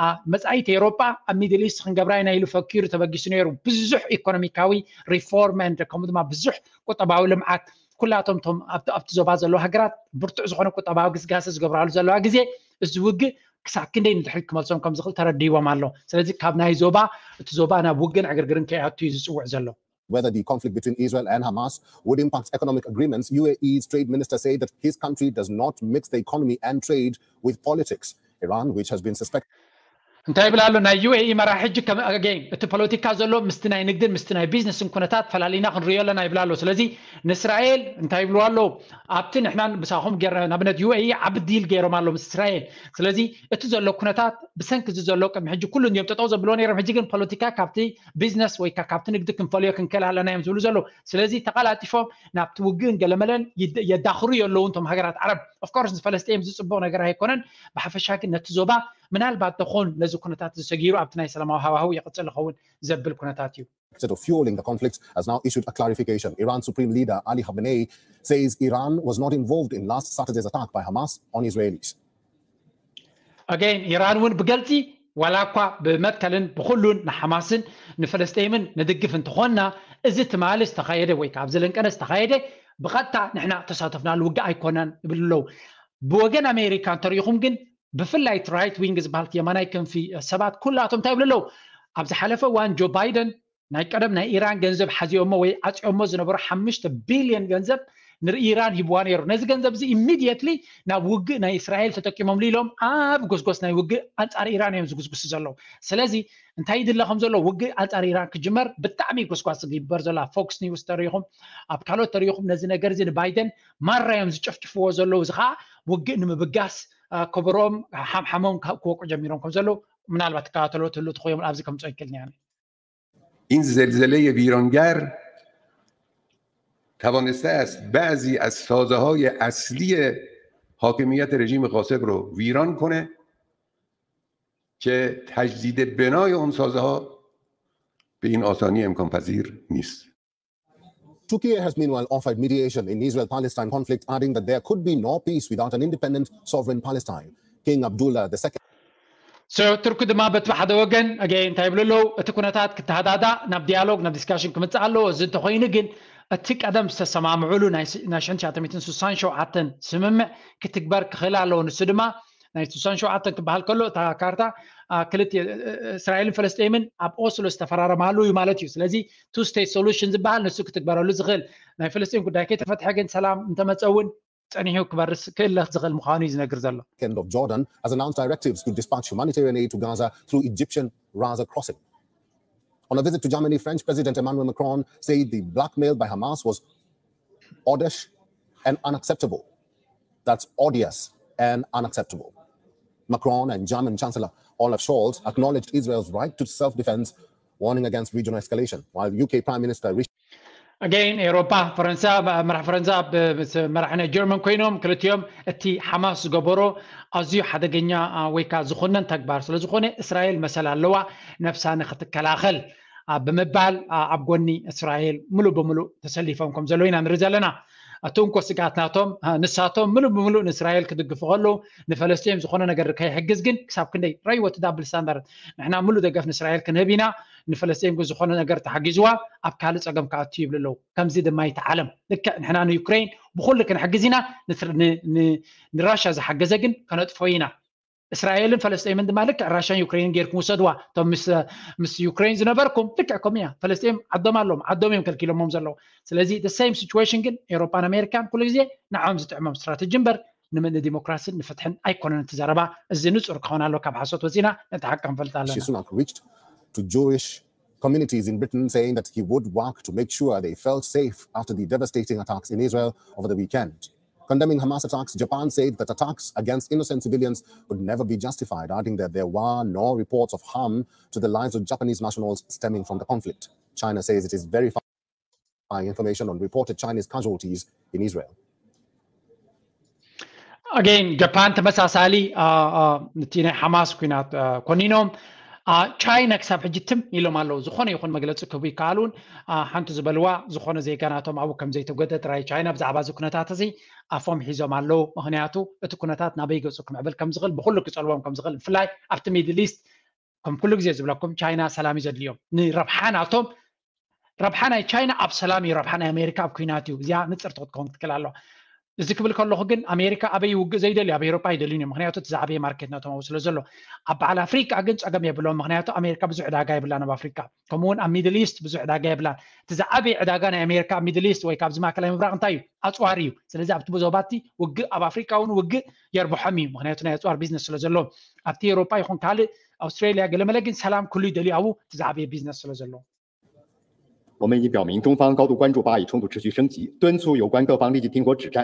አ፣ መጻኢት ኤውሮጳ ኣብ ሚድል ኢስት ክንገብራ ኢና ኢሉ ፈኪሩ ተበጊሱ ነይሩ። ብዙሕ ኢኮኖሚካዊ ሪፎርም and ከምኡ ድማ ብዙሕ ቁጠባዊ ልምዓት ኩላቶም እቶም ኣብቲ፣ ኣብቲ ዞባ ዘለዉ ሃገራት ብርቱዕ ዝኾነ ቁጠባዊ ግስጋሰ ዝገብራሉ ዘለዋ ግዜ፣ እዚ ውግእ ክሳብ ክንደይ ንድሕሪት ክመልሶም ከም ዝኽእል ተረዲዎም ኣሎ። ስለዚ ካብ ናይ ዞባ፣ እቲ ዞባ ናብ ውግእን ዕግርግርን ከይኣቱ እዩ ዝጽውዕ ዘሎ። Whether the conflict between Israel and Hamas would impact economic agreements, U A E's trade minister said that his country does not mix the economy and trade with politics. Iran, which has been suspected እንታይ ይብል ኣሎ ናይ ዩ ኤ ኢ መራሒ ሕጂ ከም ኣገይን እቲ ፖለቲካ ዘሎ ምስቲ ናይ ንግድን ምስቲ ናይ ቢዝነስን ኩነታት ፈላሊና ክንሪኦ ኣለና ይብል ኣሎ። ስለዚ ንእስራኤል እንታይ ይብልዋ ኣለዉ? ኣብቲ ንሕናን ምሳኹም ጌርና ንኣብነት ዩ ኤ ኢ ዓቢ ዲል ገይሮም ኣሎ ምስ እስራኤል። ስለዚ እቲ ዘሎ ኩነታት ብሰንኪ እዚ ዘሎ ቅድሚ ሕጂ ኩሉ እንዲዮም ጠጠው ዘብልዎ ነይሮም። ሕጂ ግን ፖለቲካ ካብቲ ቢዝነስ ወይ ከ- ካብቲ ንግዲ ክንፈልዮ ክንክእል ኣለና እዮም ዝብሉ ዘለዉ። ስለዚ ተቐላጢፎም ናብቲ ውግእን ገለመለን ይድ- የዳኽሩ የለውን እቶም ሃገራት ዓረብ። ኦፍኮርስ ንፈለስጤም ዝፅቡቕ ነገር ኣይኮነን። ብሓፈሻ ግን ነቲ ዞባ ምናልባት ተኾን ነዚ ኩነታት ዝሰጊሩ ኣብቲ ናይ ሰላማዊ ሃዋህው ይቕፅል ይኸውን ዘብል ኩነታት እዩ። Instead of fueling the conflict, has now issued a clarification. Iran Supreme Leader Ali Khamenei says Iran was not involved in last Saturday's attack by Hamas on Israelis. ኣገይን ኢራን እውን ብገልፂ ዋላ እኳ ብመትከልን ብኩሉን ንሓማስን ንፍልስጤምን ንድግፍ እንተኾንና እዚ ትማሊ ዝተኻየደ ወይ ካብ ዝለንቀነ ዝተኻየደ ብቐጥታ ንሕና ተሳተፍናሉ ውግእ ኣይኮነን ይብል ኣለዉ። ብወገን ኣሜሪካ እንተሪኢኹም ግን ብፍላይ ራይት ዊንግ ዝበሃል የማናይ ክንፊ ሰባት ኩላቶም እንታይ ይብሉ ኣለዉ? ኣብ ዝሓለፈ እዋን ጆ ባይደን ናይ ቀደም ናይ ኢራን ገንዘብ ሓዚኦሞ ወይ ዓፂኦሞ ዝነበሩ ሓሙሽተ ቢልዮን ገንዘብ ንኢራን ሂብዋ ነይሩ። ነዚ ገንዘብ እዚ ኢሚድየትሊ ናብ ውግእ ናይ እስራኤል ተጠቂሞምሉ ኢሎም ኣብ ጎስጎስ ናይ ውግእ ኣንፃር ኢራን እዮም ዝጉስጉሱ ዘለዉ። ስለዚ እንታይ ይድለ ከም ዘሎ ውግእ ኣንፃር ኢራን ክጅመር ብጣዕሚ ጎስጓስ ዝግበር ዘሎ ኣብ ፎክስ ኒውስ ተሪኢኹም ኣብ ካልኦት ተሪኢኹም ነዚ ነገር እዚ ንባይደን ማራ እዮም ዝጨፍጭፍዎ ዘለዉ። እዚ ከዓ ውግእ ንምብጋስ ከበሮኦም ሓምሓሞም ክወቁ ጀሚሮም ከም ዘለዉ ምናልባት ትከታተልዎ ትህሉ ትኾዮም ኣብዚ ከምፅኦ ይክእል ኒያ این زلزله ویرانگر توانسته است بعضی از سازه‌های اصلی حاکمیت رژیم غاصب رو ویران کنه که تجدید بنای اون سازه ها به این آسانی امکان پذیر نیست. Turkey has meanwhile offered mediation in Israel-Palestine conflict, adding that there could be no peace without an independent sovereign Palestine. King Abdullah the second. So ቱርኪ ድማ በቲ ሓደ ወገን ኣገይ እንታይ ይብሉ ኣለዉ? እቲ ኩነታት ክተሃዳዳ ናብ ዲያሎግ ናብ ዲስካሽን ክምፅእ ኣለዎ። እዚ እንተኮይኑ ግን እቲ ቀደም ዝተሰማምዑሉ ናይ ሽሕን ትሽዓተ ሚእትን ስሳን ሸውዓተን ስምምዕ ክትግበር ክኽእል ኣለዎ። ንሱ ድማ ናይ ስሳን ሸውዓተን ክበሃል ከሎ እታ ካርታ ክልተ እስራኤልን ፈለስጤምን ኣብ ኦስሎ ዝተፈራረማሉ እዩ ማለት እዩ። ስለዚ ቱ ስቴት ሶሉሽን ዝበሃል ንሱ ክትግበረሉ ዝኽእል ናይ ፈለስጤን ጉዳይ ከይተፈትሐ ግን ሰላም እንተመፀ እውን ፀኒሑ ክበርስ ክእለኽ ዝኽእል ምዃኑ እዩ ዝነግር ዘሎ። Second of Jordan has announced directives to dispatch humanitarian aid to Gaza through Egyptian Rafah crossing. On a visit to Germany, French President Emmanuel Macron said the blackmail by Hamas was odious and unacceptable. That's odious and unacceptable. Macron and German Chancellor Olaf Scholz acknowledged Israel's right to self-defense, warning against regional escalation, while U K Prime Minister Rishi ኣገይን ኤሮፓ ፈረንሳ መራሕ ፈረንሳ መራሕ ናይ ጀርመን ኮይኖም ክልቲኦም እቲ ሓማስ ዝገበሮ ኣዝዩ ሓደገኛ ወይ ከዓ ዝኮነን ተግባር ስለዝኮነ እስራኤል መሰል ኣለዋ ነብሳ ንክትከላኸል ብምባል ኣብ ጎኒ እስራኤል ሙሉእ ብምሉእ ተሰሊፎም ከም ዘለዉ ኢና ንርኢ ዘለና። እቲ እንኮ ስግኣት ናቶም ንሳቶም ምሉእ ብምሉእ ንእስራኤል ክድግፉ ከለዉ ንፈለስጢን ዝኾነ ነገር ከይሕግዝ ግን ክሳብ ክንደይ ረይዎ እቲ ዳብል ስታንዳርድ ንሕና ምሉእ ደገፍ ንእስራኤል ክንህብ ኢና ንፈለስጢን ግን ዝኾነ ነገር ተሓጊዝዋ ኣብ ካልእ ፀገም ክኣቱ ይብሉ ኣለዉ። ከምዚ ድማ ይተዓለም ልክዕ ንሕና ንዩክሬን ብኩሉ ክንሕግዝ ኢና ንራሻ ዝሓገዘ ግን ከነጥፎ ኢና። እስራኤልን ፈለስጢምን ድማ ልክዕ ራሽያን ዩክሬንን ጌርኩም ውሰድዋ እቶም ምስ ዩክሬን ዝነበርኩም ልክዕ ከምኡ እያ። ፈለስጢን ዓዶም ኣለዎም ዓዶም እዮም ከልኪሎሞም ዘለዉ። ስለዚ the same situation ግን ኤሮፓን ኣሜሪካን ኩሉ ግዜ ንዓም ዝጥዕሞም ስትራተጂ እምበር ንዲሞክራስን ንፍትሕን ኣይኮነን እቲ ዘረባ። እዚ ንፁር ክኸውን ኣሎ። ካብ ሓሶት ወፂና ነቲ ሓቂ ክንፈልጥ ኣለና። Sunak reached to Jewish communities in Britain, saying that he would work to make sure they felt safe after the devastating attacks in Israel over the weekend. Condemning Hamas attacks, Japan said that attacks against innocent civilians could never be justified, adding that there were no reports of harm to the lives of Japanese nationals stemming from the conflict. China says it is verifying information on reported Chinese casualties in Israel. ኣገይን ጃፓን ተመሳሳሊ እቲ ናይ ሓማስ ኩናት ኮኒኖም። ቻይና ክሳብ ሕጂ ትም ኢሎም ኣለዉ። ዝኾነ ይኹን መግለፂ ክህቡ ይከኣሉን ሓንቲ ዝበልዋ ዝኾነ ዜጋ ናቶም ኣብኡ ከም ዘይተጎደ ጥራይ። ቻይና ብዛዕባ እዚ ኩነታት እዚ ኣፎም ሒዞም ኣለዉ። ምክንያቱ እቲ ኩነታት ናበይ ገፁ ክምዕብል ከም ዝኽእል ብኩሉ ክፀልዎም ከም ዝኽእል ብፍላይ ኣብቲ ሚድል ኢስት ከም ኩሉ ግዜ ዝብለኩም ቻይና ሰላም እዩ ዘድልዮም። ንረብሓ ናቶም ረብሓ ናይ ቻይና ኣብ ሰላም እዩ። ረብሓ ናይ ኣሜሪካ ኣብ ኩናት እዩ። እዚኣ ንፅርቲ ክትከውን ክትክእል ኣለዋ። እዚ ክብል ከለኹ ግን ኣሜሪካ ኣበይ ውግእ ዘይደልዩ ኣብ ኤሮጳ ኣይደልዩን እዮም። ምክንያቱ እቲ ዝዓበየ ማርኬት ናቶም ኣብኡ ስለ ዘሎ ኣብ በዓል ኣፍሪቃ ግን ፀገም የብሎም። ምክንያቱ ኣሜሪካ ብዙሕ ዕዳጋ የብላን ኣብ ኣፍሪቃ ከምኡ እውን ኣብ ሚድል ኢስት ብዙሕ ዕዳጋ የብላን። እቲ ዝዓበየ ዕዳጋ ናይ ኣሜሪካ ኣብ ሚድል ኢስት ወይ ካብዚ ማእከላይ ምብራቅ እንታይ እዩ? ኣፅዋር እዩ። ስለዚ ኣብቲ ዞባቲ ውግእ ኣብ ኣፍሪቃ እውን ውግእ የርብሖም እዩ። ምክንያቱ ናይ ኣፅዋር ቢዝነስ ስለ ዘለዎም ኣብቲ ኤሮጳ ይኹን ካልእ ኣውስትራሊያ ገለመለ ግን ሰላም ኩሉ ይደልዩ ኣብኡ እቲ ዝዓበየ ቢዝነስ ስለ ዘለዎ። 我们已表明中方高度关注巴以冲突持续升级，敦促有关各方立即停火止战。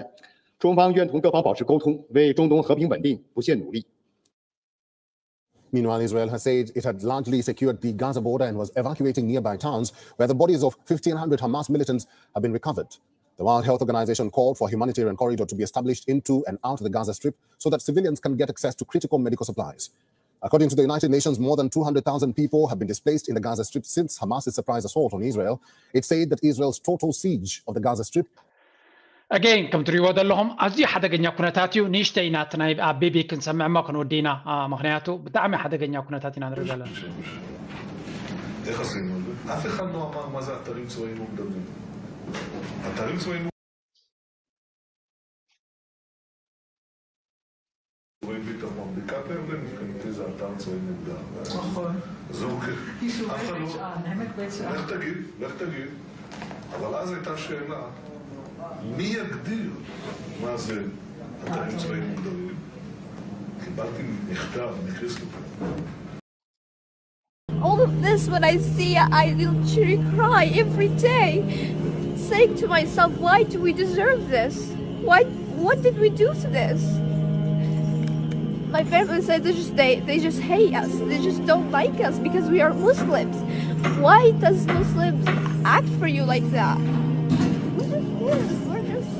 中方愿同各方保持沟通，为中东和平稳定不懈努力。 Meanwhile, Israel has said it had largely secured the Gaza border and was evacuating nearby towns where the bodies of fifteen hundred Hamas militants have been recovered. The World Health Organization called for a humanitarian corridor to be established into and out of the Gaza Strip so that civilians can get access to critical medical supplies. According to the United Nations, more than two hundred thousand people have been displaced in the Gaza Strip since Hamas's surprise assault on Israel. It said that Israel's total siege of the Gaza Strip Again, ከም ትሪእዎ ዘለኹም ኣዝዩ ሓደገኛ ኩነታት እዩ። ንእሽተይ ኢና እቲ ናይ ኣብ ቤቢ ክንሰምዕ እሞ ክንወዲ ኢና። ምክንያቱ ብጣዕሚ ሓደገኛ ኩነታት ኢና ንርኢ ዘለና። איך עשינו את זה? אף אחד לא אמר מה זה אתרים צבאיים מוגדרים. אתרים צבאיים צבאי ביטחון, בקעת הירדן מבחינתי זה אתר צבאי מוגדר. נכון. זהו כן. יישובי אף אחד בית לא... שאן, העמק בית שאן. לך תגיד, לך תגיד. אבל אז הייתה שאלה, מי יגדיר מה זה אתרים צבאיים מוגדרים? קיבלתי מכתב מקריסטופר. All of this, when I see it, I literally cry every day, saying to myself, why do we deserve this? Why? What did we do to this? My family said they just they, they just hate us. They just don't like us because we are Muslims. Why does Muslims act for you like that? We're just, we're just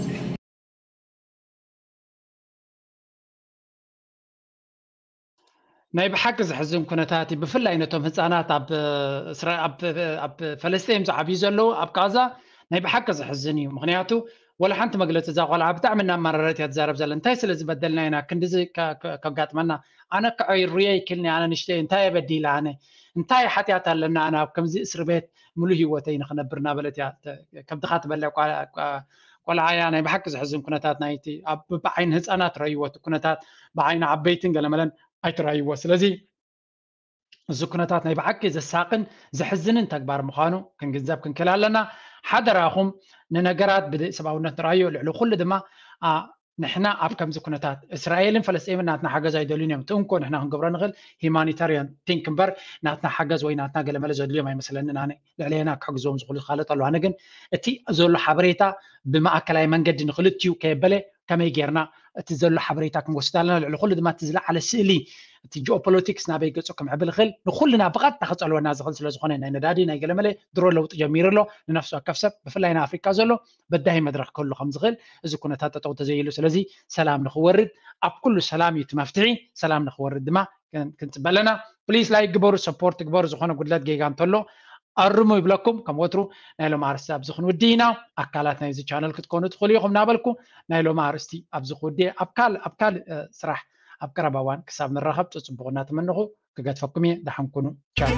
ናይ ብሓቂ ዘሕዝን ኩነታት እዩ። ብፍላይ ነቶም ህፃናት ኣብ እስራ- ኣብ ኣብ ፈለስጢን ዝዓብዩ ዘለዉ ኣብ ጋዛ ናይ ብሓቂ ዘሕዝን እዩ። ምክንያቱ ወላ ሓንቲ መግለፂ እዛ ቆልዓ ብጣዕሚ እናማረረት እያ ትዛረብ ዘላ። እንታይ ስለ ዝበደልና ኢና ክንድዚ ከ- ከ- ከጋጥመና? ኣነ ክዕርየ ይክልኒ ኣነ ንሽተይ እንታይ በዲለ ኣነ እንታይ ሓጢኣት ኣለና ኣነ ኣብ ከምዚ እስር ቤት ሙሉ ህይወተይ ንክነብር እናበለት እያ ተ- ከብድኻ ትበልዕ ቋ- ቋ- ቆልዓ እያ። ናይ ብሓቂ ዘሕዝን ኩነታት ናይቲ ኣብ ብዓይኒ ህፃናት ረእይዎ እቲ ኩነታት ብዓይኒ ዓበይትን ገለመለን ኣይትረእይዎ። ስለዚ እዚ ኩነታት ናይ ብሓቂ ዘሳቅን ዘሕዝንን ተግባር ምዃኑ ክንግንዘብ ክንክእል ኣለና። ሓደራኹም ንነገራት ብሰብኣውነት ንርኣዮ። ልዕሊ ኩሉ ድማ ንሕና ኣብ ከምዚ ኩነታት እስራኤልን ፈለስጢምን ናትና ሓገዝ ኣይደልዩን እዮም። እቲ እንኮ ንሕና ክንገብሮ ንኽእል ሂማኒታሪያን ቲንክ እምበር ናትና ሓገዝ ወይ ናትና ገለመለ ዘድልዮም ኣይመስለንን። ኣነ ልዕለየና ክሕግዝዎም ዝኽእሉ ዝካለጥ ኣለዉ። ኣነ ግን እቲ ዘሎ ሓበሬታ ብማእከላይ መንገዲ ንክልቲኡ ከየበለ ከመይ ጌርና እቲ ዘሎ ሓበሬታ ክንወስድ ኣለና። ልዕሊ ኩሉ ድማ እቲ ዝለዓለ ስእሊ እቲ ጂኦፖለቲክስ ናበይ ገጹ ክምዕብል ይኽእል ንኩልና ብቐጥታ ክጸልወና ዝኽእል ስለ ዝኾነ ናይ ነዳዲ ናይ ገለመለ ድሮ ለውጢ ጀሚሩ ኣሎ። ንነፍሲ ወከፍ ሰብ ብፍላይ ናይ ኣፍሪካ ዘሎ በዳሂ መድረክ ክህሉ ከም ዝኽእል እዚ ኩነታት ጠጠው ተዘይሉ። ስለዚ ሰላም ንክወርድ ኣብ ኩሉ ሰላም እዩ እቲ መፍትሒ። ሰላም ንክወርድ ድማ ክንፅበ ኣለና። ፕሊስ ላይክ ግበሩ፣ ሰፖርት ግበሩ። ዝኾነ ጉድለት ጌጋ እንተሎ ኣርሙ ይብለኩም። ከም ወትሩ ናይ ሎም ኣርስቲ ኣብዚ ክንውዲ ኢና። ኣካላት ናይዚ ቻነል ክትኮኑ ትኽእሉ ኢኹም እናበልኩ ናይ ሎም ኣርስቲ ኣብዚ ክውዲ ኣብ ካልእ ኣብ ካልእ ስራሕ ኣብ ቀረባ እዋን ክሳብ ንራኸብ ፅፅቡቕ እናተመነኹ ክገድፈኩም እየ። ደሓን ኩኑ። ቻው።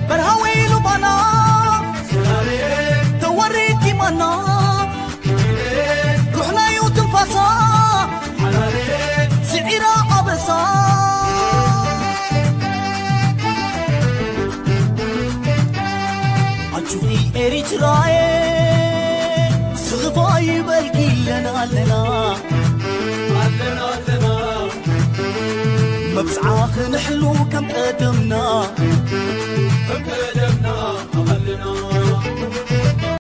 በርሃ ወይሉ ባና ተወሪድ ይማና ሩሕናዩ ትንፋሳ ስዒራ ኣበሳ ኣንቹኺ ኤሪትራየ ስኽፋ ይበልኪ ኣለና ኣለና ኣለና ኣለና መብፅዓ ክንሕሉ ከም ቀደምና